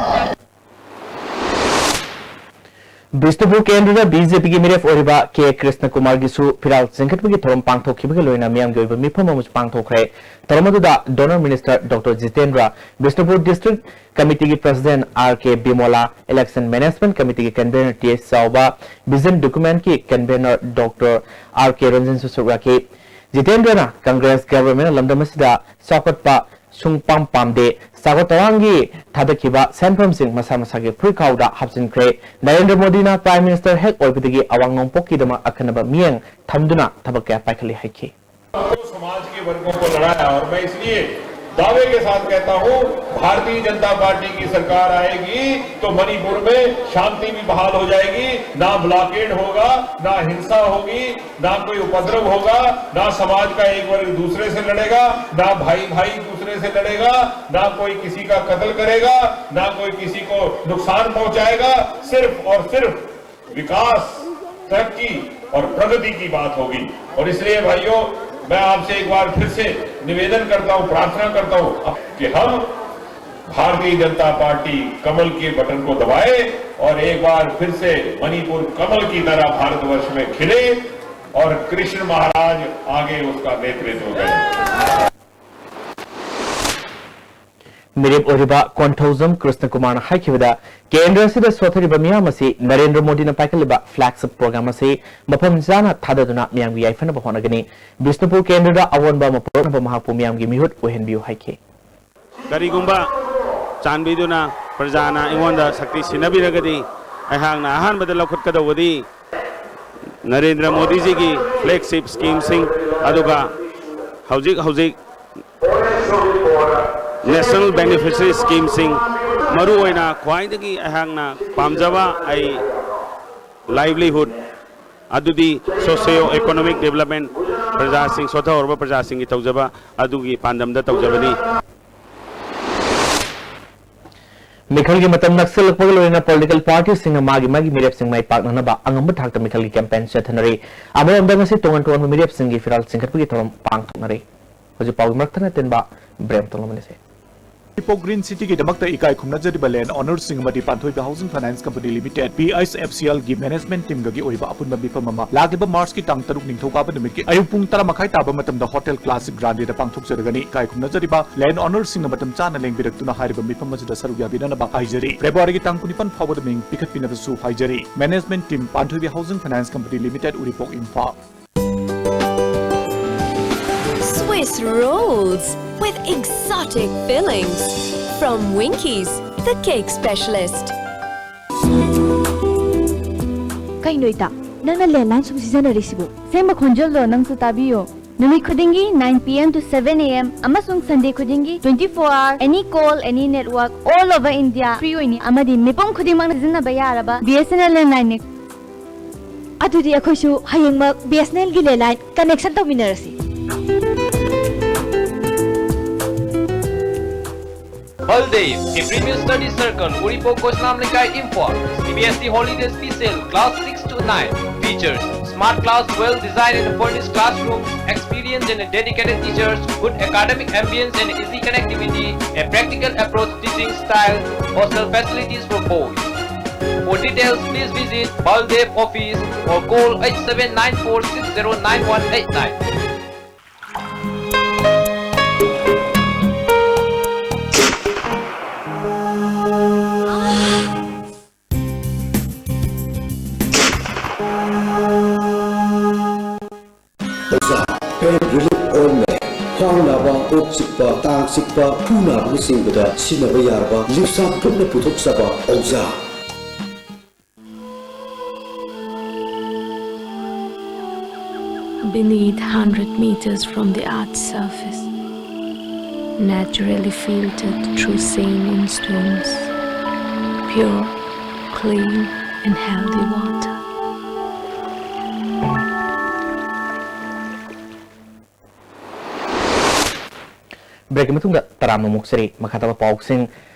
ꯕꯤꯁꯅꯨꯄꯨꯔ ꯀꯦꯟꯗ꯭ꯔꯗ ꯕꯤ ꯖꯦ ꯄꯤꯒꯤ ꯃꯤꯔꯦꯞ ꯑꯣꯏꯔꯤꯕ ꯀꯦ ꯀ꯭ꯔꯤꯁꯅ ꯀꯨꯃꯥꯔꯒꯤꯁꯨ ꯐꯤꯔꯥꯜ ꯆꯤꯡꯈꯠꯄꯒꯤ ꯊꯧꯔꯝ ꯄꯥꯡꯊꯣꯛꯈꯤꯕꯒ ꯂꯣꯏꯅꯅ ꯃꯤꯌꯥꯝꯒꯤ ꯑꯣꯏꯕ ꯃꯤꯐꯝ ꯑꯃꯁꯨ ꯄꯥꯡꯊꯣꯛꯈ꯭ꯔꯦ꯫ ꯊꯧꯔꯝ ꯑꯗꯨꯗ DoNER minister doctor Jitendra, Bishnupur district ꯀꯃꯤꯇꯤꯒꯤ president R K Bimola, election management ꯀꯃꯤꯇꯤꯒꯤ convenor T S Chaoba, vision ꯗꯣꯀꯨꯃꯦꯟꯠꯀꯤ ꯀꯟꯚꯦꯅꯔ ꯗꯣꯛꯇꯔ ꯑꯥꯔ ꯀꯦ ꯔꯟꯖꯟꯁꯨ ꯁꯔꯨꯛ ꯌꯥꯈꯤ꯫ ꯖꯤꯇꯦꯟꯗ꯭ꯔꯅ ꯀꯪꯒ꯭ꯔꯦꯁ ꯒꯚꯔꯟꯃꯦꯟꯠꯅ ꯂꯝꯗꯝ ꯑꯁꯤꯗ ꯆꯥꯎꯈꯠꯄ ꯁꯨꯡꯄꯥꯝ ꯄꯥꯝꯗꯦ, ꯆꯥꯎꯈꯠ ꯊꯧꯔꯥꯡꯒꯤ ꯊꯥꯗꯈꯤꯕ ꯁꯦꯟꯐꯝꯁꯤꯡ ꯃꯁꯥ ꯃꯁꯥꯒꯤ ꯐꯨꯔꯤꯠꯈꯥꯎꯗ ꯍꯥꯞꯆꯤꯟꯈ꯭ꯔꯦ꯫ ꯅꯔꯦꯟꯗ꯭ꯔ ꯃꯣꯗꯤꯅ ꯄ꯭ꯔꯥꯏꯝ ꯃꯤꯅꯤꯁꯇꯔ ꯍꯦꯛ ꯑꯣꯏꯕꯗꯒꯤ ꯑꯋꯥꯡ ꯅꯣꯡꯄꯣꯛꯀꯤꯗꯃꯛ ꯑꯈꯟꯅꯕ ꯃꯤꯠꯌꯦꯡ ꯊꯝꯗꯨꯅ ꯊꯕꯛ ꯀꯌꯥ ꯄꯥꯏꯈꯠꯂꯤ ꯍꯥꯏꯈꯤ꯫ तो समाज के वर्गों को लड़ाया और मैं इसलिए दावे के साथ कहता हूं, भारतीय जनता पार्टी की सरकार आएगी तो मणिपुर में शांति भी बहाल हो जाएगी, ना ब्लॉकेड होगा, ना हिंसा होगी, ना कोई उपद्रव होगा, ना समाज का एक वर्ग दूसरे से लड़ेगा, ना भाई भाई दूसरे से लड़ेगा, ना कोई किसी का कत्ल करेगा, ना कोई किसी को नुकसान पहुंचाएगा। सिर्फ और सिर्फ विकास, तरक्की और प्रगति की बात होगी। और इसलिए भाइयों, मैं आपसे एक बार फिर से निवेदन करता हूं, प्रार्थना करता हूं कि हम भारतीय जनता पार्टी कमल के बटन को दबाए और एक बार फिर से मणिपुर कमल की तरह भारतवर्ष में खिले और कृष्ण महाराज आगे उसका नेतृत्व करें। ꯃꯤꯔꯦꯞ ꯑꯣꯏꯔꯤꯕ ꯀꯣꯟꯊꯧꯖꯝ ꯀ꯭ꯔꯤꯁꯅꯀꯨꯃꯥꯔꯅ ꯍꯥꯏꯈꯤꯕꯗ, ꯀꯦꯟꯗ꯭ꯔ ꯑꯁꯤꯗ ꯁꯣꯠꯊꯔꯤꯕ ꯃꯤꯌꯥꯝ ꯑꯁꯤ ꯅꯔꯦꯟꯗ꯭ꯔ ꯃꯣꯗꯤꯅ ꯄꯥꯏꯈꯠꯂꯤꯕ ꯐ꯭ꯂꯦꯒꯁꯤꯞ ꯄ꯭ꯔꯣꯒ꯭ꯔꯥꯝ ꯑꯁꯤ ꯃꯐꯝ ꯆꯥꯅ ꯊꯥꯗꯗꯨꯅ ꯃꯤꯌꯥꯝꯒꯤ ꯌꯥꯏꯐꯅꯕ ꯍꯣꯠꯅꯒꯅꯤ꯫ ꯕꯤꯁꯅꯨꯄꯨꯔ ꯀꯦꯟꯗ꯭ꯔꯗ ꯑꯑꯣꯟꯕ ꯑꯃ ꯄꯨꯔꯛꯅꯕ ꯃꯍꯥꯛꯄꯨ ꯃꯤꯌꯥꯝꯒꯤ ꯃꯤꯍꯨꯠ ꯑꯣꯏꯍꯟꯕꯤꯌꯨ ꯍꯥꯏꯈꯤ꯫ ꯀꯔꯤꯒꯨꯝꯕ ꯆꯥꯟꯕꯤꯗꯨꯅ ꯄ꯭ꯔꯖꯥꯅ ꯑꯩꯉꯣꯟꯗ ꯁꯛꯇꯤ ꯁꯤꯟꯅꯕꯤꯔꯒꯗꯤ, ꯑꯩꯍꯥꯛꯅ ꯑꯍꯥꯟꯕꯗ ꯂꯧꯈꯠꯀꯗꯧꯕꯗꯤ ꯅꯔꯦꯟꯗ꯭ꯔ ꯃꯣꯗꯤꯖꯤꯒꯤ ꯐ꯭ꯂꯦꯒꯁꯤꯞ ꯁ꯭ꯀꯤꯝꯁꯤꯡ, ꯑꯗꯨꯒ ꯍꯧꯖꯤꯛ ꯍꯧꯖꯤꯛ ꯅꯦꯁꯅꯦꯜ ꯕꯦꯅꯤꯐꯤꯁꯔꯤ ꯁ꯭ꯀꯤꯝꯁꯤꯡ, ꯃꯔꯨꯑꯣꯏꯅ ꯈ꯭ꯋꯥꯏꯗꯒꯤ ꯑꯩꯍꯥꯛꯅ ꯄꯥꯝꯖꯕ ꯑꯩ ꯂꯥꯏꯚꯂꯤꯍꯨꯗ, ꯑꯗꯨꯗꯤ ꯁꯣꯁꯤꯌꯣ ꯏꯀꯣꯅꯣꯃꯤꯛ ꯗꯤꯕꯂꯞꯃꯦꯟ, ꯄ꯭ꯔꯖꯥꯁꯤꯡ, ꯁꯣꯠꯊꯍꯧꯔꯕ ꯄ꯭ꯔꯖꯥꯁꯤꯡꯒꯤ ꯇꯧꯖꯕ ꯑꯗꯨꯒꯤ ꯄꯥꯟꯗꯝꯗ ꯇꯧꯖꯕꯅꯤ꯫ ꯃꯤꯈꯜꯒꯤ ꯃꯇꯝ ꯅꯛꯁꯤꯜꯂꯛꯄꯒ ꯂꯣꯏꯅꯅ ꯄꯣꯂꯤꯇꯤꯀꯦꯜ ꯄꯥꯔꯇꯤꯁꯤꯡꯅ ꯃꯥꯒꯤ ꯃꯥꯒꯤ ꯃꯤꯔꯦꯞꯁꯤꯡ ꯃꯥꯏ ꯄꯥꯛꯅꯅꯕ ꯑꯉꯝꯕ ꯊꯥꯛꯇ ꯃꯤꯈꯜꯒꯤ ꯀꯦꯝꯄꯦꯟ ꯆꯠꯊꯅꯔꯤ꯫ ꯑꯃꯔꯣꯝꯗ ꯉꯁꯤ ꯇꯣꯉꯥꯟ ꯇꯣꯉꯥꯟꯕ ꯃꯤꯔꯦꯞꯁꯤꯡꯒꯤ ꯐꯤꯔꯥꯜ ꯆꯤꯡꯈꯠꯄꯒꯤ ꯊꯧꯔꯝ ꯄꯥꯡꯊꯣꯛꯅꯔꯤ꯫ ꯍꯧꯖꯤꯛ ꯄꯥꯎꯒꯤ ꯃꯔꯛꯇ ꯅꯠꯇꯦꯟꯕ ꯕ꯭ꯔꯦꯝ ꯇꯣꯂꯝ ꯑꯅꯤꯁꯦ꯫ ꯄꯣꯛ ꯒ꯭ꯔꯤꯟ ꯁꯤꯇꯤꯒꯤꯗꯃꯛꯇ ꯏꯀꯥꯏ ꯈꯨꯝꯅꯖꯔꯤꯕ ꯂꯦꯟ ꯑꯣꯅꯔꯁꯤꯡ ꯑꯃꯗꯤ Panthoiba housing finance company limited, P H F C ꯑꯦꯜꯒꯤ ꯃꯦꯅꯦꯖꯃꯦꯟꯠ ꯇꯤꯝꯒꯒꯤ ꯑꯣꯏꯕ ꯑꯄꯨꯟꯕ ꯃꯤꯐꯝ ꯑꯃ ꯂꯥꯛꯂꯤꯕ ꯃꯥꯔꯆꯀꯤ ꯇꯥꯡ ꯇꯔꯨꯛ ꯅꯤꯡꯊꯧꯀꯥꯕ ꯅꯨꯃꯤꯠꯀꯤ ꯑꯌꯨꯛ ꯄꯨꯡ ꯇꯔꯥ ꯃꯈꯥꯏ ꯇꯥꯕ ꯃꯇꯝꯗ ꯍꯣꯇꯦꯜ ꯀ꯭ꯂꯥꯁꯤꯛ ꯒ꯭ꯔꯥꯟꯗꯦꯗ ꯄꯥꯡꯊꯣꯛꯆꯔꯒꯅꯤ꯫ ꯏꯀꯥꯏ ꯈꯨꯝꯅꯖꯔꯤꯕ ꯂꯦꯟ ꯑꯣꯅꯔꯁꯤꯡꯅ ꯃꯇꯝ ꯆꯥꯅ ꯂꯦꯡꯕꯤꯔꯛꯇꯨꯅ ꯍꯥꯏꯔꯤꯕ ꯃꯤꯐꯝ ꯑꯁꯤꯗ ꯁꯔꯨꯛ ꯌꯥꯕꯤꯅꯅꯕ ꯍꯥꯏꯖꯔꯤ꯫ ꯐꯦꯕ꯭ꯔꯨꯋꯥꯔꯤꯒꯤ ꯇꯥꯡ ꯀꯨꯟꯅꯤꯄꯥꯟ ꯐꯥꯎꯕꯗ ꯃꯤꯡ ꯄꯤꯈꯠꯄꯤꯅꯕꯁꯨ ꯍꯥꯏꯖꯔꯤ꯫ Management team, Panthoibi housing finance company limited, Uripok, Imphal. Swiss rolls with exotic fillings from Winkies, the cake specialist. ꯀꯩꯅꯣ ꯏꯇꯥ, ꯅꯪꯅ ꯂꯦꯟꯂꯥꯏꯟ ꯁꯨꯝ ꯁꯤꯖꯤꯟꯅꯔꯤꯁꯤꯕꯨ? ꯁꯦꯝꯕ ꯈꯣꯟꯖꯦꯜꯗꯣ ꯅꯪꯁꯨ ꯇꯥꯕꯤꯌꯣ꯫ ꯅꯨꯃꯤꯠ ꯈꯨꯗꯤꯡꯒꯤ nine P M to seven A M ꯑꯃꯁꯨꯡ Sunday ꯈꯨꯗꯤꯡꯒꯤ twenty four hour, any call, any network, all over India free ꯑꯣꯏꯅꯤ ꯑꯃꯗꯤ ꯃꯤꯄꯨꯝ ꯈꯨꯗꯤꯡꯃꯛꯅ ꯁꯤꯖꯤꯟꯅꯕ ꯌꯥꯔꯕ B S N L landline ꯅꯤ꯫ ꯑꯗꯨꯗꯤ ꯑꯩꯈꯣꯏꯁꯨ ꯍꯌꯦꯡꯃꯛ B S N L ꯒꯤ landline connection ꯇꯧꯃꯤꯟꯅꯔꯁꯤ꯫ Baldev, a premier study circle, Uripok Koslam Lekai, Imphal. C B S E holiday special, class six to nine. Features: smart class, well-designed and furnished classroom, experienced and dedicated teachers, good academic ambience and easy connectivity, a practical approach teaching style, hostel facilities for boys. For details, please visit Baldev office or call eight seven nine four six zero nine one eight nine. ꯑꯣꯖꯥ, pain relief ointment, ꯈ꯭ꯋꯥꯡ ꯅꯥꯕ, ꯀꯣꯛ ꯆꯤꯛꯄ, ꯇꯥꯡ ꯆꯤꯛꯄ, ꯈꯨ ꯅꯥꯕꯅꯆꯤꯡꯕꯗ ꯁꯤꯖꯤꯟꯅꯕ ꯌꯥꯔꯕ ꯂꯤꯞꯁꯥꯞ ꯒ꯭ꯔꯨꯞꯅ ꯄꯨꯊꯣꯛꯆꯕ ꯑꯣꯖꯥ꯫ Beneath, hundred meters from the earth's surface, naturally filtered through saline stones, pure, clean and healthy water. Break ꯀꯤ ꯃꯇꯨꯡꯗ ꯇꯔꯥꯝꯅ ꯑꯃꯨꯛ ꯆꯔꯤ꯫ ꯃꯈꯥ ꯇꯥꯕ ꯄꯥꯎꯁꯤꯡ꯫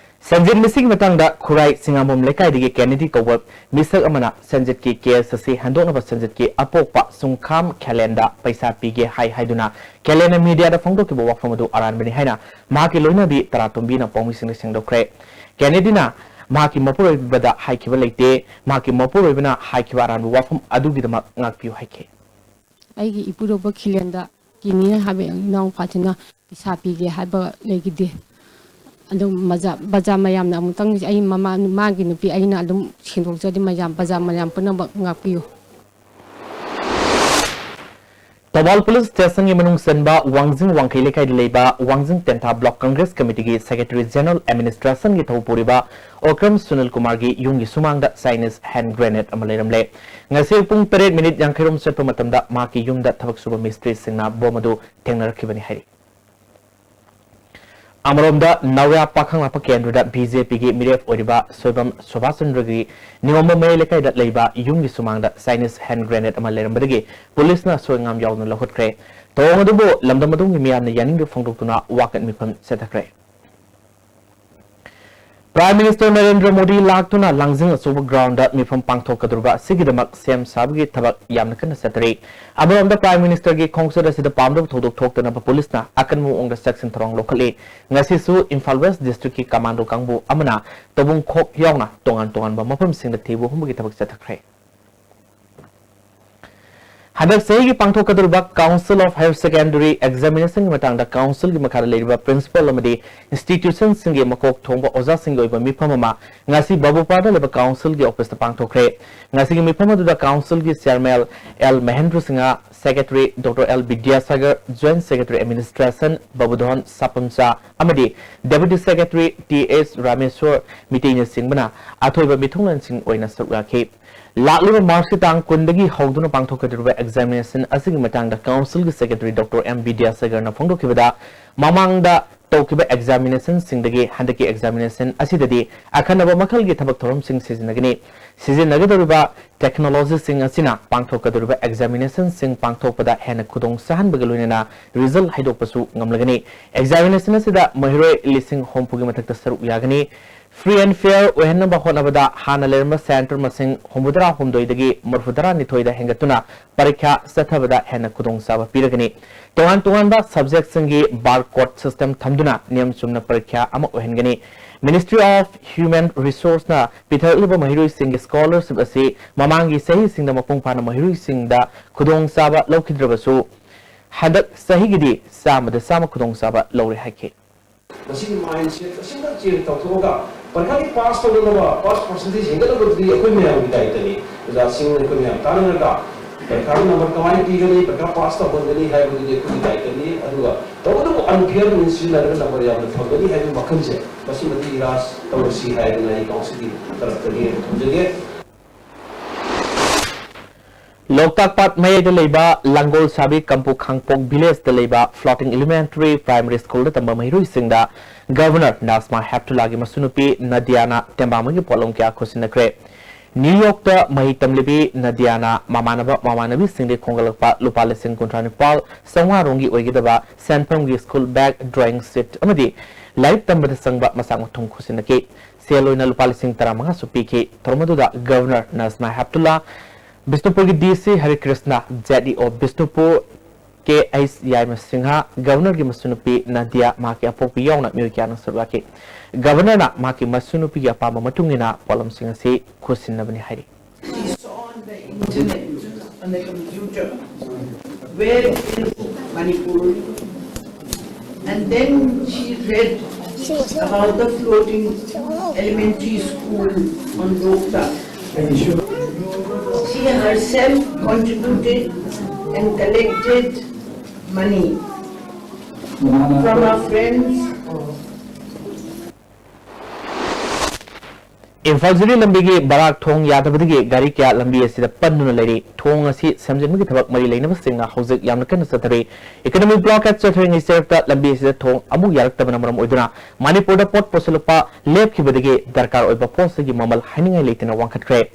ꯁꯦꯟꯖꯦꯟ ꯃꯤꯁꯤꯡꯒꯤ ꯃꯇꯥꯡꯗ ꯈꯨꯔꯥꯏ ꯁꯤꯡꯉꯥꯝꯕꯝ ꯂꯩꯀꯥꯏꯗꯒꯤ ꯀꯦꯅꯦꯗꯤ ꯀꯧꯕ ꯃꯤꯁꯛ ꯑꯃꯅ ꯁꯦꯟꯖꯦꯠꯀꯤ case ꯑꯁꯤ ꯍꯟꯗꯣꯛꯅꯕ ꯁꯦꯟꯖꯦꯠꯀꯤ ꯑꯄꯣꯛꯄ ꯁꯨꯡꯈꯥꯝ ꯈꯦꯂꯦꯟꯗ ꯄꯩꯁꯥ ꯄꯤꯒꯦ ꯍꯥꯏ ꯍꯥꯏꯗꯨꯅ ꯈꯦꯂꯦꯟꯅ media ꯗ ꯐꯣꯡꯗꯣꯛꯈꯤꯕ ꯋꯥꯐꯝ ꯑꯗꯨ ꯑꯔꯥꯟꯕꯅꯤ ꯍꯥꯏꯅ ꯃꯍꯥꯛꯀꯤ ꯂꯣꯏꯅꯕꯤ ꯇꯔꯥꯇꯣꯝꯕꯤꯅ ꯄꯥꯎꯃꯤꯁꯤꯡꯗ ꯁꯦꯡꯗꯣꯛꯈ꯭ꯔꯦ꯫ ꯀꯦꯅꯦꯗꯤꯅ ꯃꯍꯥꯛꯀꯤ ꯃꯄꯨꯔꯣꯏꯕꯗ ꯍꯥꯏꯈꯤꯕ ꯂꯩꯇꯦ, ꯃꯍꯥꯛꯀꯤ ꯃꯄꯨꯔꯣꯏꯕꯅ ꯍꯥꯏꯈꯤꯕ ꯑꯔꯥꯟꯕ ꯋꯥꯐꯝ ꯑꯗꯨꯒꯤꯗꯃꯛ ꯉꯥꯛꯄꯤꯌꯨ ꯍꯥꯏꯈꯤ꯫ ꯑꯩꯒꯤ ꯏꯄꯨꯔꯣꯏꯕ ꯈꯤꯂꯦꯟꯗ ꯀꯤꯅꯤ ꯍꯥꯏꯕ ꯏꯅꯥꯎꯄꯥꯁꯤꯅ ꯄꯩꯁꯥ ꯄꯤꯒꯦ ꯍꯥꯏꯕ ꯂꯩꯈꯤꯗꯦ꯫ ꯑꯗꯨꯝ ꯕꯖꯥ-, ꯕꯖꯥꯔ ꯃꯌꯥꯝꯅ ꯑꯃꯨꯛꯇꯪ ꯑꯩ ꯃꯃꯥ-, ꯃꯥꯒꯤ ꯅꯨꯄꯤ ꯑꯩꯅ ꯑꯗꯨꯝ ꯁꯦꯡꯗꯣꯛꯆꯔꯤ, ꯃꯌꯥꯝ, ꯕꯖꯥꯔ ꯃꯌꯥꯝ ꯄꯨꯝꯅꯃꯛ ꯉꯥꯛꯄꯤꯌꯨ꯫ ꯊꯧꯕꯥꯜ ꯄꯨꯂꯤꯁ ꯁ꯭ꯇꯦꯁꯟꯒꯤ ꯃꯅꯨꯡ ꯆꯟꯕ ꯋꯥꯡꯖꯤꯡ ꯋꯥꯡꯈꯩ ꯂꯩꯀꯥꯏꯗ ꯂꯩꯕ ꯋꯥꯡꯖꯤꯡ ꯇꯦꯟꯊꯥ ꯕ꯭ꯂꯣꯛ ꯀꯪꯒ꯭ꯔꯦꯁ ꯀꯃꯤꯇꯤꯒꯤ ꯁꯦꯀ꯭ꯔꯦꯇꯔꯤ ꯖꯦꯅꯔꯦꯜ ꯑꯦꯗꯃꯤꯅꯤꯁꯇ꯭ꯔꯦꯁꯟꯒꯤ ꯊꯧ ꯄꯨꯔꯤꯕ ꯑꯣꯀ꯭ꯔꯝ ꯁꯨꯅꯤꯜ ꯀꯨꯃꯥꯔꯒꯤ ꯌꯨꯝꯒꯤ ꯁꯨꯃꯥꯡꯗ ꯆꯥꯏꯅꯤꯁ ꯍꯦꯟ ꯒ꯭ꯔꯦꯅꯦꯗ ꯑꯃ ꯂꯩꯔꯝꯂꯦ꯫ ꯉꯁꯤ ꯄꯨꯡ ꯇꯔꯦꯠ ꯃꯤꯅꯤꯠ ꯌꯥꯡꯈꯩꯔꯣꯝ ꯆꯠꯄ ꯃꯇꯝꯗ ꯃꯍꯥꯛꯀꯤ ꯌꯨꯝꯗ ꯊꯕꯛ ꯁꯨꯕ ꯃꯤꯁꯇ꯭ꯔꯤꯁꯤꯡꯅ ꯕꯣꯝ ꯑꯗꯨ ꯊꯦꯡꯅꯔꯛꯈꯤꯕꯅꯤ ꯍꯥꯏꯔꯤ꯫ ꯑꯃꯔꯣꯝꯗ ꯅꯥꯎꯔꯥ ꯄꯥꯈꯪꯂꯥꯛꯄ ꯀꯦꯟꯗ꯭ꯔꯗ ꯕꯤ ꯖꯦ ꯄꯤꯒꯤ ꯃꯤꯔꯦꯞ ꯑꯣꯏꯔꯤꯕ ꯁꯣꯏꯕꯝ ꯁꯨꯚꯥꯁ ꯆꯟꯗ꯭ꯔꯒꯤ ꯅꯤꯉꯣꯝꯕꯝ ꯃꯌꯥꯏ ꯂꯩꯀꯥꯏꯗ ꯂꯩꯕ ꯌꯨꯝꯒꯤ ꯁꯨꯃꯥꯡꯗ ꯆꯥꯏꯅꯤꯁ ꯍꯦꯟ ꯒ꯭ꯔꯦꯅꯦꯗ ꯑꯃ ꯂꯩꯔꯝꯕꯗꯒꯤ ꯄꯨꯂꯤꯁꯅ ꯑꯁꯣꯏ ꯑꯉꯥꯝ ꯌꯥꯎꯗꯅ ꯂꯧꯈꯠꯈ꯭ꯔꯦ꯫ ꯊꯧꯑꯣꯡ ꯑꯗꯨꯕꯨ ꯂꯝꯗꯝ ꯑꯗꯨꯒꯤ ꯃꯤꯌꯥꯝꯅ ꯌꯥꯅꯤꯡꯗꯕ ꯐꯣꯡꯗꯣꯛꯇꯨꯅ ꯋꯥꯀꯠ ꯃꯤꯐꯝ ꯆꯠꯊꯈ꯭ꯔꯦ꯫ Prime Minister ꯅꯔꯦꯟꯗ꯭ꯔ ꯃꯣꯗꯤ ꯂꯥꯛꯇꯨꯅ ꯂꯥꯡꯖꯤꯡ ꯑꯆꯧꯕ ꯒ꯭ꯔꯥꯎꯟꯗ ꯃꯤꯐꯝ ꯄꯥꯡꯊꯣꯛꯀꯗꯧꯔꯤꯕ ꯑꯁꯤꯒꯤꯗꯃꯛ ꯁꯦꯝ ꯁꯥꯕꯒꯤ ꯊꯕꯛ ꯌꯥꯝꯅ ꯀꯟꯅ ꯆꯠꯊꯔꯤ꯫ ꯑꯃꯔꯣꯝꯗ Prime Ministerꯒꯤ ꯈꯣꯡꯆꯠ ꯑꯁꯤꯗ ꯄꯥꯝꯗꯕ ꯊꯧꯗꯣꯛ ꯊꯣꯛꯇꯅꯕ ꯄꯨꯂꯤꯁꯅ ꯑꯀꯟꯕ ꯃꯑꯣꯡꯗ ꯆꯦꯛꯁꯤꯟ ꯊꯧꯔꯥꯡ ꯂꯧꯈꯠꯂꯤ꯫ ꯉꯁꯤꯁꯨ ꯏꯝꯐꯥꯜ ꯋꯦꯁ ꯗꯤꯁꯇ꯭ꯔꯤꯛꯀꯤ ꯀꯃꯥꯟꯗꯣ ꯀꯥꯡꯕꯨ ꯑꯃꯅ ꯇꯧꯕꯨꯡꯈꯣꯛ ꯌꯥꯎꯅ ꯇꯣꯉꯥꯟ ꯇꯣꯉꯥꯟꯕ ꯃꯐꯝꯁꯤꯡꯗ ꯊꯤꯕ ꯍꯨꯝꯕꯒꯤ ꯊꯕꯛ ꯆꯠꯊꯈ꯭ꯔꯦ꯫ ꯍꯟꯗꯛ ꯆꯍꯤꯒꯤ ꯄꯥꯡꯊꯣꯛꯀꯗꯧꯔꯤꯕ Council of Higher Secondary Examinationꯒꯤ ꯃꯇꯥꯡꯗ councilꯒꯤ ꯃꯈꯥꯗ ꯂꯩꯔꯤꯕ principal ꯑꯃꯗꯤ institutionꯁꯤꯡꯒꯤ ꯃꯀꯣꯛ ꯊꯣꯡꯕ ꯑꯣꯖꯥꯁꯤꯡꯒꯤ ꯑꯣꯏꯕ ꯃꯤꯐꯝ ꯑꯃ ꯉꯁꯤ ꯕꯥꯕꯨꯄꯥꯗ ꯂꯩꯕ councilꯒꯤ officeꯇ ꯄꯥꯡꯊꯣꯛꯈ꯭ꯔꯦ꯫ ꯉꯁꯤꯒꯤ ꯃꯤꯐꯝ ꯑꯗꯨꯗ councilꯒꯤ chairman L Mahendra Singh, secretary doctor L Bidyasagar, joint secretary administration Babudhon Sapamcha ꯑꯃꯗꯤ deputy secretary T S Rameshwar ꯃꯤꯇꯩꯅꯆꯤꯡꯕꯅ ꯑꯊꯣꯏꯕ ꯃꯤꯊꯨꯡꯂꯦꯟꯁꯤꯡ ꯑꯣꯏꯅ ꯁꯔꯨꯛ ꯌꯥꯈꯤ꯫ ꯂꯥꯛꯂꯤꯕ ꯃꯥꯔꯆꯀꯤ ꯇꯥꯡ ꯀꯨꯟꯗꯒꯤ ꯍꯧꯗꯨꯅ ꯄꯥꯡꯊꯣꯛꯀꯗꯧꯔꯤꯕ examination ꯑꯁꯤꯒꯤ ꯃꯇꯥꯡꯗ councilꯒꯤ secretary ꯗꯣꯛꯇꯔ ꯑꯦꯝ ꯕꯤꯗ꯭ꯌꯥꯁꯥꯒꯔꯅ ꯐꯣꯡꯗꯣꯛꯈꯤꯕꯗ, ꯃꯃꯥꯡꯗ ꯇꯧꯈꯤꯕ examinationꯁꯤꯡꯗꯒꯤ ꯍꯟꯗꯛꯀꯤ examination ꯑꯁꯤꯗꯗꯤ ꯑꯈꯟꯅꯕ ꯃꯈꯜꯒꯤ ꯊꯕꯛ ꯊꯧꯔꯝꯁꯤꯡ ꯁꯤꯖꯤꯟꯅꯒꯅꯤ꯫ ꯁꯤꯖꯤꯟꯅꯒꯗꯧꯔꯤꯕ technologyꯁꯤꯡ ꯑꯁꯤꯅ ꯄꯥꯡꯊꯣꯛꯀꯗꯧꯔꯤꯕ examinationꯁꯤꯡ ꯄꯥꯡꯊꯣꯛꯄꯗ ꯍꯦꯟꯅ ꯈꯨꯗꯣꯡ ꯆꯥꯍꯟꯕꯒ ꯂꯣꯏꯅꯅ result ꯍꯥꯏꯗꯣꯛꯄꯁꯨ ꯉꯝꯂꯒꯅꯤ꯫ Examination ꯑꯁꯤꯗ ꯃꯍꯩꯔꯣꯏ ꯂꯤꯁꯤꯡ ꯍꯨꯝꯐꯨꯒꯤ ꯃꯊꯛꯇ ꯁꯔꯨꯛ ꯌꯥꯒꯅꯤ꯫ Free and fair ꯑꯣꯏꯍꯟꯅꯕ ꯍꯣꯠꯅꯕꯗ ꯍꯥꯟꯅ ꯂꯩꯔꯝꯕ centre ꯃꯁꯤꯡ ꯍꯨꯝꯐꯨꯇꯔꯥ ꯍꯨꯝꯗꯣꯏꯗꯒꯤ ꯃꯔꯤꯐꯨꯇꯔꯥ ꯅꯤꯊꯣꯏꯗ ꯍꯦꯟꯒꯠꯇꯨꯅ ꯄꯔꯤꯈ꯭ꯌꯥ ꯆꯠꯊꯕꯗ ꯍꯦꯟꯅ ꯈꯨꯗꯣꯡꯆꯥꯕ ꯄꯤꯔꯒꯅꯤ꯫ ꯇꯣꯉꯥꯟ ꯇꯣꯉꯥꯟꯕ subjectꯁꯤꯡꯒꯤ bar code system ꯊꯝꯗꯨꯅ ꯅꯤꯌꯝ ꯆꯨꯝꯅ ꯄꯔꯤꯈ꯭ꯌꯥ ꯑꯃ ꯑꯣꯏꯍꯟꯒꯅꯤ꯫ Ministry of Human Resourceꯅ ꯄꯤꯊꯔꯛꯂꯤꯕ ꯃꯍꯩꯔꯣꯏꯁꯤꯡꯒꯤ scholarship ꯑꯁꯤ ꯃꯃꯥꯡꯒꯤ ꯆꯍꯤꯁꯤꯡꯗ ꯃꯄꯨꯡ ꯐꯥꯅ ꯃꯍꯩꯔꯣꯏꯁꯤꯡꯗ ꯈꯨꯗꯣꯡꯆꯥꯕ ꯂꯧꯈꯤꯗ꯭ꯔꯕꯁꯨ, ꯍꯟꯗꯛ ꯆꯍꯤꯒꯤꯗꯤ ꯆꯥꯝꯃꯗ ꯆꯥꯝꯃ ꯈꯨꯗꯣꯡꯆꯥꯕ ꯂꯧꯔꯦ ꯍꯥꯏꯈꯤ꯫ ꯃꯁꯤꯒꯤ mindset ꯑꯁꯤꯃ change ꯇꯧꯊꯣꯛꯑꯒ ꯄꯔꯤꯈꯥꯒꯤ pass ꯇꯧꯅꯅꯕ, pass percentage ꯍꯦꯟꯒꯠꯅꯕꯗꯨꯗꯤ ꯑꯩꯈꯣꯏ ꯃꯌꯥꯝꯒꯤ ꯗꯥꯏꯇꯅꯤ꯫ ꯑꯣꯖꯥꯁꯤꯡ ꯑꯩꯈꯣꯏ ꯃꯌꯥꯝ ꯇꯥꯟꯅꯔꯒ ꯄꯔꯤꯈꯥꯗ ꯅꯝꯕꯔ ꯀꯃꯥꯏꯅ ꯄꯤꯒꯅꯤ, ꯄꯔꯤꯈꯥ ꯄꯥꯁ ꯇꯧꯍꯟꯒꯅꯤ ꯍꯥꯏꯕꯗꯨꯗꯤ ꯑꯩꯈꯣꯏꯒꯤ ꯗꯥꯏꯇꯅꯤ꯫ ꯑꯗꯨꯒ ꯇꯧꯕꯇꯕꯨ ꯑꯟꯐꯤꯌꯔ ꯃꯤꯟꯁ ꯁꯤꯖꯤꯟꯅꯔꯒ ꯅꯝꯕꯔ ꯌꯥꯝꯅ ꯐꯪꯒꯅꯤ ꯍꯥꯏꯕꯒꯤ ꯋꯥꯈꯜꯁꯦ, ꯃꯁꯤꯃꯗꯤ ꯏꯔꯥꯁ ꯇꯧꯔꯁꯤ ꯍꯥꯏꯗꯅ ꯑꯩ ꯀꯥꯎꯟꯁꯤꯜꯒꯤ ꯇꯔꯞꯇꯒꯤ ꯑꯩꯅ ꯊꯝꯖꯒꯦ꯫ ꯂꯣꯛꯇꯥꯛ ꯄꯥꯠ ꯃꯌꯥꯏꯗ ꯂꯩꯕ ꯂꯥꯡꯒꯣꯜ ꯁꯥꯕꯤ ꯀꯝꯄꯨ ꯈꯥꯡꯄꯣꯛ ꯚꯤꯂꯦꯖꯇ ꯂꯩꯕ Floating Elementary Primary Schoolꯗ ꯇꯝꯕ ꯃꯍꯩꯔꯣꯏꯁꯤꯡꯗ ꯒꯕꯔꯅꯔ ꯅꯥꯖꯃꯥ ꯍꯦꯞꯇꯨꯂꯥꯒꯤ ꯃꯁꯨꯅꯨꯄꯤ ꯅꯗꯤꯌꯥꯅ ꯇꯦꯡꯕꯥꯡꯕꯒꯤ ꯄꯣꯠꯂꯝ ꯀꯌꯥ ꯈꯨꯠꯁꯤꯟꯅꯈ꯭ꯔꯦ꯫ ꯅ꯭ꯌꯨ ꯌꯣꯔꯛꯇ ꯃꯍꯩ ꯇꯝꯂꯤꯕꯤ ꯅꯗꯤꯌꯥꯅ ꯃꯃꯥꯟꯅꯕ ꯃꯃꯥꯟꯅꯕꯤꯁꯤꯡꯗꯒꯤ ꯈꯣꯝꯒꯠꯂꯛꯄ ꯂꯨꯄꯥ ꯂꯤꯁꯤꯡ ꯀꯨꯟꯊ꯭ꯔꯥ ꯅꯤꯄꯥꯜ ꯆꯥꯝꯃꯉꯥ ꯔꯣꯝꯒꯤ ꯑꯣꯏꯒꯗꯕ ꯁꯦꯟꯐꯝꯒꯤ ꯁ꯭ꯀꯨꯜ ꯕꯦꯒ, ꯗ꯭ꯔꯣꯌꯤꯡ ꯁꯤꯠ ꯑꯃꯗꯤ ꯂꯥꯏꯔꯤꯛ ꯇꯝꯕꯗ ꯆꯪꯕ ꯃꯆꯥꯛ ꯃꯊꯨꯝ ꯈꯨꯠꯁꯤꯟꯅꯈꯤ꯫ ꯁꯦꯜ ꯑꯣꯏꯅ ꯂꯨꯄꯥ ꯂꯤꯁꯤꯡ ꯇꯔꯥꯃꯉꯥꯁꯨ ꯄꯤꯈꯤ꯫ ꯊꯧꯔꯝ ꯑꯗꯨꯗ ꯒꯕꯔꯅꯔ ꯅꯥꯖꯃꯥ ꯍꯦꯞꯇꯨꯂꯥ, ꯕꯤꯁꯅꯨꯄꯨꯔꯒꯤ ꯗꯤ ꯁꯤ ꯍꯔꯤꯀ꯭ꯔꯤꯁꯅ, ꯖꯦꯠ ꯏ ꯑꯣ ꯕꯤꯁꯅꯨꯄꯨꯔ, ꯀꯦ ꯑꯩꯆ ꯌꯥꯏꯃꯁꯤꯡꯍ, ꯒꯕꯔꯅꯔꯒꯤ ꯃꯁꯨꯅꯨꯄꯤ ꯅꯗꯤꯌꯥ, ꯃꯍꯥꯛꯀꯤ ꯑꯄꯣꯛꯄꯤ ꯌꯥꯎꯅ ꯃꯤꯑꯣꯏ ꯀꯌꯥꯅ ꯁꯔꯨꯛ ꯌꯥꯈꯤ꯫ ꯒꯕꯔꯅꯔꯅ ꯃꯍꯥꯛꯀꯤ ꯃꯁꯨꯅꯨꯄꯤꯒꯤ ꯑꯄꯥꯝꯕ ꯃꯇꯨꯡ ꯏꯟꯅ ꯄꯣꯠꯂꯝꯁꯤꯡ ꯑꯁꯤ ꯈꯨꯠꯁꯤꯟꯅꯕꯅꯤ ꯍꯥꯏꯔꯤ꯫ He saw on the internet, on the computer, where is Manipur? And then she read about the floating elementary school on Loktak. She herself contributed and collected money from her friends. Imphal ꯖꯤꯔꯤ ꯂꯝꯕꯤꯒꯤ ꯕꯔꯥꯛ ꯊꯣꯡ ꯌꯥꯗꯕꯗꯒꯤ ꯒꯥꯔꯤ ꯀꯌꯥ ꯂꯝꯕꯤ ꯑꯁꯤꯗ ꯄꯟꯗꯨꯅ ꯂꯩꯔꯤ꯫ ꯊꯣꯡ ꯑꯁꯤ ꯁꯦꯝꯖꯤꯟꯕꯒꯤ ꯊꯕꯛ ꯃꯔꯤ ꯂꯩꯅꯕꯁꯤꯡꯅ ꯍꯧꯖꯤꯛ ꯌꯥꯝꯅ ꯀꯟꯅ ꯆꯠꯊꯔꯤ꯫ Economic blockade ꯆꯠꯊꯔꯤꯉꯩ ꯆꯩꯔꯛꯇ ꯂꯝꯕꯤ ꯑꯁꯤꯗ ꯊꯣꯡ ꯑꯃꯨꯛ ꯌꯥꯔꯛꯇꯕꯅ ꯃꯔꯝ ꯑꯣꯏꯗꯨꯅ ꯃꯅꯤꯄꯨꯔꯗ ꯄꯣꯠ ꯄꯨꯁꯤꯜꯂꯛꯄ ꯂꯦꯞꯈꯤꯕꯗꯒꯤ ꯗꯔꯀꯥꯔ ꯑꯣꯏꯕ ꯄꯣꯠꯁꯤꯒꯤ ꯃꯃꯜ ꯍꯥꯏꯅꯤꯡꯉꯥꯏ ꯂꯩꯇꯅ ꯋꯥꯡꯈꯠꯈ꯭ꯔꯦ꯫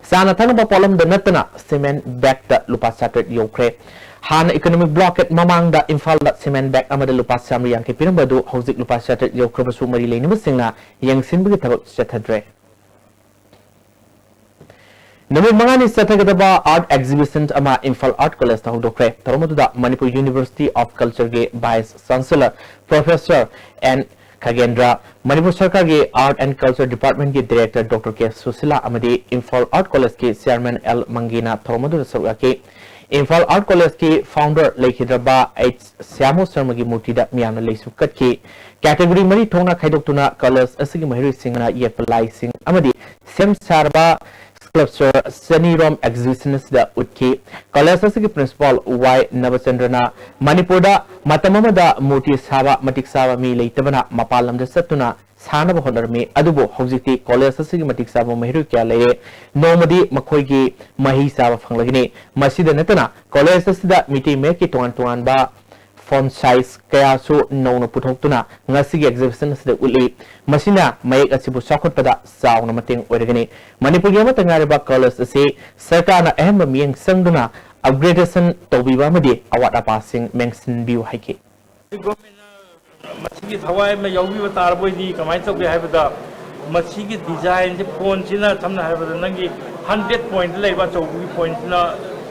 ꯆꯥꯅ ꯊꯛꯅꯕ ꯄꯣꯠꯂꯝꯗ ꯅꯠꯇꯅ ꯁꯤꯃꯦꯟ ꯕꯦꯒꯇ ꯂꯨꯄꯥ ꯆꯥꯇ꯭ꯔꯦꯠ ꯌꯧꯈ꯭ꯔꯦ꯫ ꯍꯥꯟꯅ economic blockade ꯃꯃꯥꯡꯗ ꯏꯝꯐꯥꯜꯗ ꯁꯤꯃꯦꯟ ꯕꯦꯒ ꯑꯃꯗ ꯂꯨꯄꯥ ꯆꯥꯃꯔꯤ ꯌꯥꯡꯈꯩ ꯄꯤꯔꯝꯕ ꯑꯗꯨ ꯍꯧꯖꯤꯛ ꯂꯨꯄꯥ ꯆꯥꯇ꯭ꯔꯦꯠ ꯌꯧꯈ꯭ꯔꯕꯁꯨ ꯃꯔꯤ ꯂꯩꯅꯕꯁꯤꯡꯅ ꯌꯦꯡꯁꯤꯟꯕꯒꯤ ꯊꯕꯛ ꯆꯠꯊꯗ꯭ꯔꯦ꯫ ꯅꯨꯃꯤꯠ ꯃꯉꯥꯅꯤ ꯆꯠꯊꯒꯗꯕ art exhibition ꯑꯃ ꯏꯝꯐꯥꯜ Art Collegeꯇ ꯍꯧꯗꯣꯛꯈ꯭ꯔꯦ꯫ ꯊꯧꯔꯝ ꯑꯗꯨꯗ Manipur University of Cultureꯒꯤ Vice Chancellor Professor N ꯈꯒꯦꯟꯗ꯭ꯔ, Manipur ꯁꯔꯀꯥꯔꯒꯤ Art and Culture Departmentꯀꯤ Director Doctor K Sushila ꯑꯃꯗꯤ ꯏꯝꯐꯥꯜ Art Collegeꯀꯤ Chairman L ꯃꯪꯒꯤꯅ ꯊꯧꯔꯝ ꯑꯗꯨꯗ ꯁꯔꯨꯛ ꯌꯥꯈꯤ꯫ ꯏꯝꯐꯥꯜ Art Collegeꯀꯤ founder ꯂꯩꯈꯤꯗ꯭ꯔꯕ H ꯁ꯭ꯌꯥꯃꯣ ꯁꯔꯃꯒꯤ ꯃꯨꯔꯇꯤꯗ ꯃꯤꯌꯥꯝꯅ ꯂꯩꯁꯨ ꯀꯠꯈꯤ꯫ Category ꯃꯔꯤ ꯊꯣꯛꯅ ꯈꯥꯏꯗꯣꯛꯇꯨꯅ college ꯑꯁꯤꯒꯤ ꯃꯍꯩꯔꯣꯏꯁꯤꯡꯅ ꯌꯦꯛꯄ ꯂꯥꯏꯁꯤꯡ ꯑꯃꯗꯤ ꯁꯦꯝ ꯁꯥꯔꯕ ꯁ꯭ꯀꯜꯞꯆꯔ ꯆꯅꯤꯔꯣꯝ ꯑꯦꯛꯖꯤꯕꯤꯁꯟ ꯑꯁꯤꯗ ꯎꯠꯈꯤ꯫ ꯀꯣꯂꯦꯖ ꯑꯁꯤꯒꯤ ꯄ꯭ꯔꯤꯟꯁꯤꯄꯥꯜ ꯋꯥꯏ ꯅꯕꯆꯟꯗ꯭ꯔꯅ ꯃꯅꯤꯄꯨꯔꯗ ꯃꯇꯝ ꯑꯃꯗ ꯃꯨꯔꯇꯤ ꯁꯥꯕ ꯃꯇꯤꯛ ꯆꯥꯕ ꯃꯤ ꯂꯩꯇꯕꯅ ꯃꯄꯥꯟ ꯂꯝꯗ ꯆꯠꯇꯨꯅ ꯁꯥꯅꯕ ꯍꯣꯠꯅꯔꯝꯃꯤ, ꯑꯗꯨꯕꯨ ꯍꯧꯖꯤꯛꯇꯤ ꯀꯣꯂꯦꯖ ꯑꯁꯤꯒꯤ ꯃꯇꯤꯛ ꯆꯥꯕ ꯃꯍꯩꯔꯣꯏ ꯀꯌꯥ ꯂꯩꯔꯦ, ꯅꯣꯡꯃꯗꯤ ꯃꯈꯣꯏꯒꯤ ꯃꯍꯩ ꯆꯥꯕ ꯐꯪꯂꯒꯅꯤ꯫ ꯃꯁꯤꯗ ꯅꯠꯇꯅ ꯀꯣꯂꯦꯖ ꯑꯁꯤꯗ ꯃꯤꯇꯩ ꯃꯌꯦꯛꯀꯤ ꯇꯣꯉꯥꯟ ꯇꯣꯉꯥꯟꯕ ꯐꯣꯟ ꯁꯥꯏꯖ ꯀꯌꯥꯁꯨ ꯅꯧꯅ ꯄꯨꯊꯣꯛꯇꯨꯅ ꯉꯁꯤꯒꯤ ꯑꯦꯛꯖꯤꯕꯤꯁꯟ ꯑꯁꯤꯗ ꯎꯠꯂꯤ꯫ ꯃꯁꯤꯅ ꯃꯌꯦꯛ ꯑꯁꯤꯕꯨ ꯆꯥꯎꯈꯠꯄꯗ ꯆꯥꯎꯅ ꯃꯇꯦꯡ ꯑꯣꯏꯔꯒꯅꯤ꯫ ꯃꯅꯤꯄꯨꯔꯒꯤ ꯑꯃꯠꯇ ꯉꯥꯏꯔꯕ ꯀꯣꯂꯦꯖ ꯑꯁꯤ ꯁꯔꯀꯥꯔꯅ ꯑꯍꯦꯟꯕ ꯃꯤꯠꯌꯦꯡ ꯆꯪꯗꯨꯅ ꯑꯞꯒ꯭ꯔꯦꯗꯦꯁꯟ ꯇꯧꯕꯤꯕ ꯑꯃꯗꯤ ꯑꯋꯥꯠ ꯑꯄꯥꯁꯤꯡ ꯃꯦꯟꯁꯤꯟꯕꯤꯌꯨ ꯍꯥꯏꯈꯤ꯫ ꯒꯣꯔꯃꯦꯟꯅ ꯃꯁꯤꯒꯤ ꯊꯋꯥꯏ ꯑꯃ ꯌꯥꯎꯕꯤꯕ ꯇꯥꯔꯕ ꯑꯣꯏꯗꯤ ꯀꯃꯥꯏꯅ ꯇꯧꯒꯦ ꯍꯥꯏꯕꯗ, ꯃꯁꯤꯒꯤ ꯗꯤꯖꯥꯏꯟꯁꯦ, ꯐꯣꯟꯁꯤꯅ ꯁꯝꯅ ꯍꯥꯏꯔꯕꯗ ꯅꯪꯒꯤ ꯍꯟꯗ꯭ꯔꯦꯠ ꯄꯣꯏꯟꯠꯇ ꯂꯩꯕ ꯑꯆꯧꯕꯒꯤ ꯄꯣꯏꯟꯠꯁꯤꯅ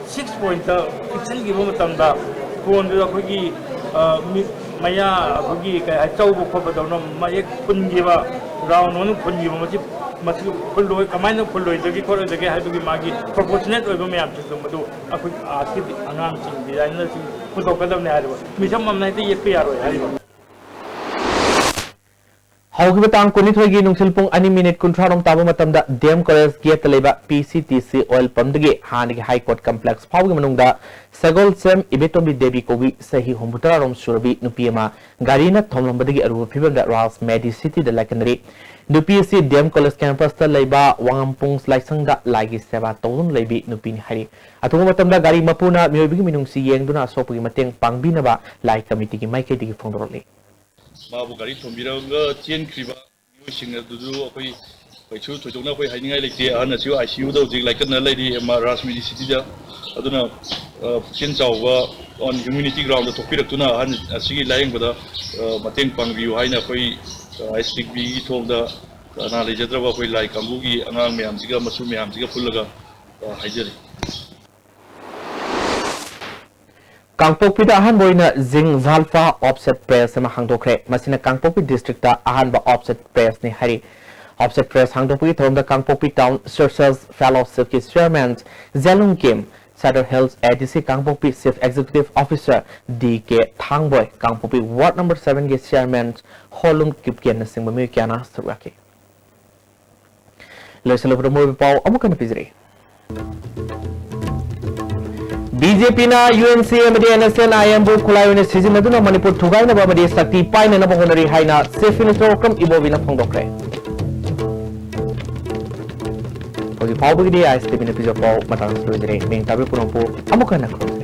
ꯁꯤꯛꯁ ꯄꯣꯏꯟꯠꯇ ꯄꯤꯛꯁꯤꯟꯈꯤꯕ ꯃꯇꯝꯗ ꯐꯣꯟꯗꯨꯗ ꯑꯩꯈꯣꯏꯒꯤ, ꯑ, ꯃꯤ-, ꯃꯌꯥ ꯑꯩꯈꯣꯏꯒꯤ ꯀꯩ ꯍꯥꯏ, ꯆꯧꯕ ꯈꯣꯠꯄꯗꯧꯅ ꯃꯌꯦꯛ ꯐꯨꯟꯈꯤꯕ, ꯔꯥꯎꯟ ꯑꯣꯏꯅ ꯐꯨꯟꯈꯤꯕ, ꯃꯁꯤ, ꯃꯁꯤ ꯐꯨꯜꯂꯣꯏ-, ꯀꯃꯥꯏꯅ ꯐꯨꯜꯂꯣꯏꯗꯒꯦ ꯈꯣꯠꯂꯣꯏꯗꯒꯦ ꯍꯥꯏꯕꯒꯤ ꯃꯥꯒꯤ ꯄ꯭ꯔꯣꯄꯣꯔꯁꯅꯦꯠ ꯑꯣꯏꯕ ꯃꯌꯥꯝꯁꯤꯡꯗꯣ ꯃꯗꯨ ꯑꯩꯈꯣꯏ ꯑꯥꯔꯠꯀꯤ ꯑꯉꯥꯡꯁꯤꯡ ꯗꯤꯖꯥꯏꯅꯔꯁꯤꯡ ꯄꯨꯊꯣꯛꯀꯗꯕꯅꯤ ꯍꯥꯏꯔꯤꯕ꯫ ꯃꯤꯁꯝ ꯑꯃꯅ ꯍꯦꯛꯇ ꯌꯦꯛꯄ ꯌꯥꯔꯣꯏ ꯍꯥꯏꯔꯤꯕ꯫ ꯍꯧꯈꯤꯕ ꯇꯥꯡ ꯀꯨꯟꯅꯤꯊꯣꯏꯒꯤ ꯅꯨꯡꯊꯤꯜ ꯄꯨꯡ ꯑꯅꯤ ꯃꯤꯅꯤꯠ ꯀꯨꯟꯊ꯭ꯔꯥ ꯔꯣꯝ ꯇꯥꯕ ꯃꯇꯝꯗ ꯗꯤ ꯑꯦꯝ ꯀꯣꯂꯦꯖ ꯒꯦꯠꯇ ꯂꯩꯕ ꯄꯤ ꯁꯤ ꯇꯤ ꯁꯤ ꯑꯣꯏꯜ ꯄꯝꯗꯒꯤ ꯍꯥꯟꯅꯒꯤ ꯍꯥꯏ ꯀꯣꯔꯠ ꯀꯝꯄ꯭ꯂꯦꯛꯁ ꯐꯥꯎꯕꯒꯤ ꯃꯅꯨꯡꯗ ꯁꯒꯣꯜꯁꯦꯝ ꯏꯕꯦꯇꯣꯝꯕꯤ ꯗꯦꯕꯤ ꯀꯧꯕꯤ ꯆꯍꯤ ꯍꯨꯝꯐꯨꯇꯔꯥ ꯔꯣꯝ ꯁꯨꯔꯕꯤ ꯅꯨꯄꯤ ꯑꯃ ꯒꯥꯔꯤꯅ ꯊꯣꯝꯂꯝꯕꯗꯒꯤ ꯑꯔꯨꯕ ꯐꯤꯕꯝꯗ ꯔꯥꯖ ꯃꯦꯗꯤꯁꯤꯇꯤꯗ ꯂꯥꯏꯀꯠꯅꯔꯤ꯫ ꯅꯨꯄꯤ ꯑꯁꯤ ꯗꯤ ꯑꯦꯝ ꯀꯣꯂꯦꯖ ꯀꯦꯝꯄꯁꯇ ꯂꯩꯕ ꯋꯥꯉꯝꯄꯣꯡ ꯂꯥꯏꯁꯪꯗ ꯂꯥꯏꯒꯤ ꯁꯦꯕꯥ ꯇꯧꯗꯨꯅ ꯂꯩꯕꯤ ꯅꯨꯄꯤꯅꯤ ꯍꯥꯏꯔꯤ꯫ ꯑꯊꯨꯕ ꯃꯇꯝꯗ ꯒꯥꯔꯤ ꯃꯄꯨꯅ ꯃꯤꯑꯣꯏꯕꯒꯤ ꯃꯤꯅꯨꯡꯁꯤ ꯌꯦꯡꯗꯨꯅ ꯑꯁꯣꯛꯄꯒꯤ ꯃꯇꯦꯡ ꯄꯥꯡꯕꯤꯅꯕ ꯂꯥꯏ ꯀꯃꯤꯇꯤꯒꯤ ꯃꯥꯏꯀꯩꯗꯒꯤ ꯐꯣꯡꯗꯣꯔꯛꯂꯤ꯫ ꯃꯥꯕꯨ ꯒꯥꯔꯤ ꯊꯣꯝꯕꯤꯔꯒ ꯆꯦꯟꯈ꯭ꯔꯤꯕ ꯃꯤꯑꯣꯏꯁꯤꯡ ꯑꯗꯨꯗꯨ ꯑꯩꯈꯣꯏ ꯀꯩꯁꯨ ꯊꯣꯏꯗꯣꯛꯅ ꯑꯩꯈꯣꯏ ꯍꯥꯏꯅꯤꯡꯉꯥꯏ ꯂꯩꯇꯦ꯫ ꯑꯍꯟ ꯑꯁꯤ ꯑꯥꯏ ꯁꯤ ꯌꯨꯗ ꯍꯧꯖꯤꯛ ꯂꯥꯏꯀꯠꯅ ꯂꯩꯔꯤ, ꯃꯥ ꯔꯥꯖ ꯃꯦꯗꯤꯁꯤꯇꯤꯗ꯫ ꯑꯗꯨꯅ, ꯑ, ꯄꯨꯛꯆꯦꯜ ꯆꯥꯎꯕ ꯑꯣꯟ ꯍ꯭ꯌꯨꯃꯦꯅꯤꯇꯤ ꯒ꯭ꯔꯥꯎꯟꯗ ꯊꯣꯛꯄꯤꯔꯛꯇꯨꯅ ꯑꯍꯟ ꯑꯁꯤꯒꯤ ꯂꯥꯌꯦꯡꯕꯗ, ꯑ, ꯃꯇꯦꯡ ꯄꯥꯡꯕꯤꯌꯨ ꯍꯥꯏꯅ ꯑꯩꯈꯣꯏ, ꯑ, ꯑꯦꯁ ꯇꯤ ꯕꯤꯒꯤ ꯊꯣꯡꯗ ꯀꯅꯥ ꯂꯩꯖꯗ꯭ꯔꯕ ꯑꯩꯈꯣꯏ ꯂꯥꯏ ꯀꯥꯡꯕꯨꯒꯤ ꯑꯉꯥꯡ ꯃꯌꯥꯝꯁꯤꯒ, ꯃꯁꯨ ꯃꯌꯥꯝꯁꯤꯒ ꯄꯨꯜꯂꯒ, ꯑ, ꯍꯥꯏꯖꯔꯤ꯫ ꯀꯥꯡꯄꯣꯛꯄꯤꯗ ꯑꯍꯥꯟꯕ ꯑꯣꯏꯅ ꯖꯤꯡ ꯖꯥꯜꯐꯥ ꯑꯣꯐꯁꯦꯠ ꯄ꯭ꯔꯦꯁ ꯑꯃ ꯍꯥꯡꯗꯣꯛꯈ꯭ꯔꯦ꯫ ꯃꯁꯤꯅ ꯀꯥꯡꯄꯣꯛꯄꯤ ꯗꯤꯁꯇ꯭ꯔꯤꯛꯇ ꯑꯍꯥꯟꯕ ꯑꯣꯐꯁꯦꯠ ꯄ꯭ꯔꯦꯁꯅꯤ ꯍꯥꯏꯔꯤ꯫ ꯑꯣꯐꯁꯦꯠ ꯄ꯭ꯔꯦꯁ ꯍꯥꯡꯗꯣꯛꯄꯒꯤ ꯊꯧꯔꯝꯗ ꯀꯥꯡꯄꯣꯛꯄꯤ ꯇꯥꯎꯟ ꯁꯣꯁꯤꯌꯦꯜ ꯐꯦꯂꯣꯁꯤꯞꯀꯤ chairman Jelung Kim, Sadar hills A D C Kangpokpi chief executive officer D K Thangboi, Kangpokpi ward number ꯁꯚꯦꯟꯒꯤ ꯆꯤꯌꯔꯃꯦꯟ ꯍꯣꯂꯨꯝ ꯀꯤꯞꯀꯦꯟꯅꯆꯤꯡꯕ ꯃꯤꯑꯣꯏ ꯀꯌꯥꯅ ꯁꯔꯨꯛ ꯌꯥꯈꯤ꯫ ꯂꯣꯏꯁꯤꯜꯂꯕꯗ ꯃꯔꯨꯑꯣꯏꯕ ꯄꯥꯎ ꯑꯃꯨꯛ ꯍꯟꯅ ꯄꯤꯖꯔꯤ꯫ ꯕꯤ ꯖꯦ ꯄꯤꯅ ꯌꯨ ꯑꯦꯟ ꯁꯤ ꯑꯃꯗꯤ ꯑꯦꯟ ꯑꯦꯁ ꯑꯦꯟ ꯑꯥꯏ ꯑꯦꯝꯕꯨ ꯈꯨꯠꯂꯥꯏ ꯑꯣꯏꯅ ꯁꯤꯖꯤꯟꯅꯗꯨꯅ ꯃꯅꯤꯄꯨꯔ ꯊꯨꯒꯥꯏꯅꯕ ꯑꯃꯗꯤ ꯁꯛꯇꯤ ꯄꯥꯏꯅꯅꯕ ꯍꯣꯠꯅꯔꯤ ꯍꯥꯏꯅ ꯆꯤꯐ ꯃꯤꯅꯤꯁꯇꯔ ꯑꯣꯀ꯭ꯔꯝ ꯏꯕꯣꯕꯤꯅ ꯐꯣꯡꯗꯣꯛꯈ꯭ꯔꯦ꯫ ꯍꯧꯖꯤꯛ ꯐꯥꯎꯕꯒꯤꯗꯤ ꯑꯥꯏ ꯑꯦꯁ ꯇꯤ ꯚꯤꯅ ꯄꯤꯖꯕ ꯄꯥꯎ ꯃꯇꯥꯡ ꯑꯁꯤꯗ ꯂꯣꯏꯖꯔꯦ꯫ ꯃꯤꯡ ꯇꯥꯕꯤꯌꯨ ꯄꯨꯝꯅꯃꯛꯄꯨ ꯑꯃꯨꯛ ꯍꯟꯅ ꯈꯨꯔꯨꯝꯖꯔꯤ꯫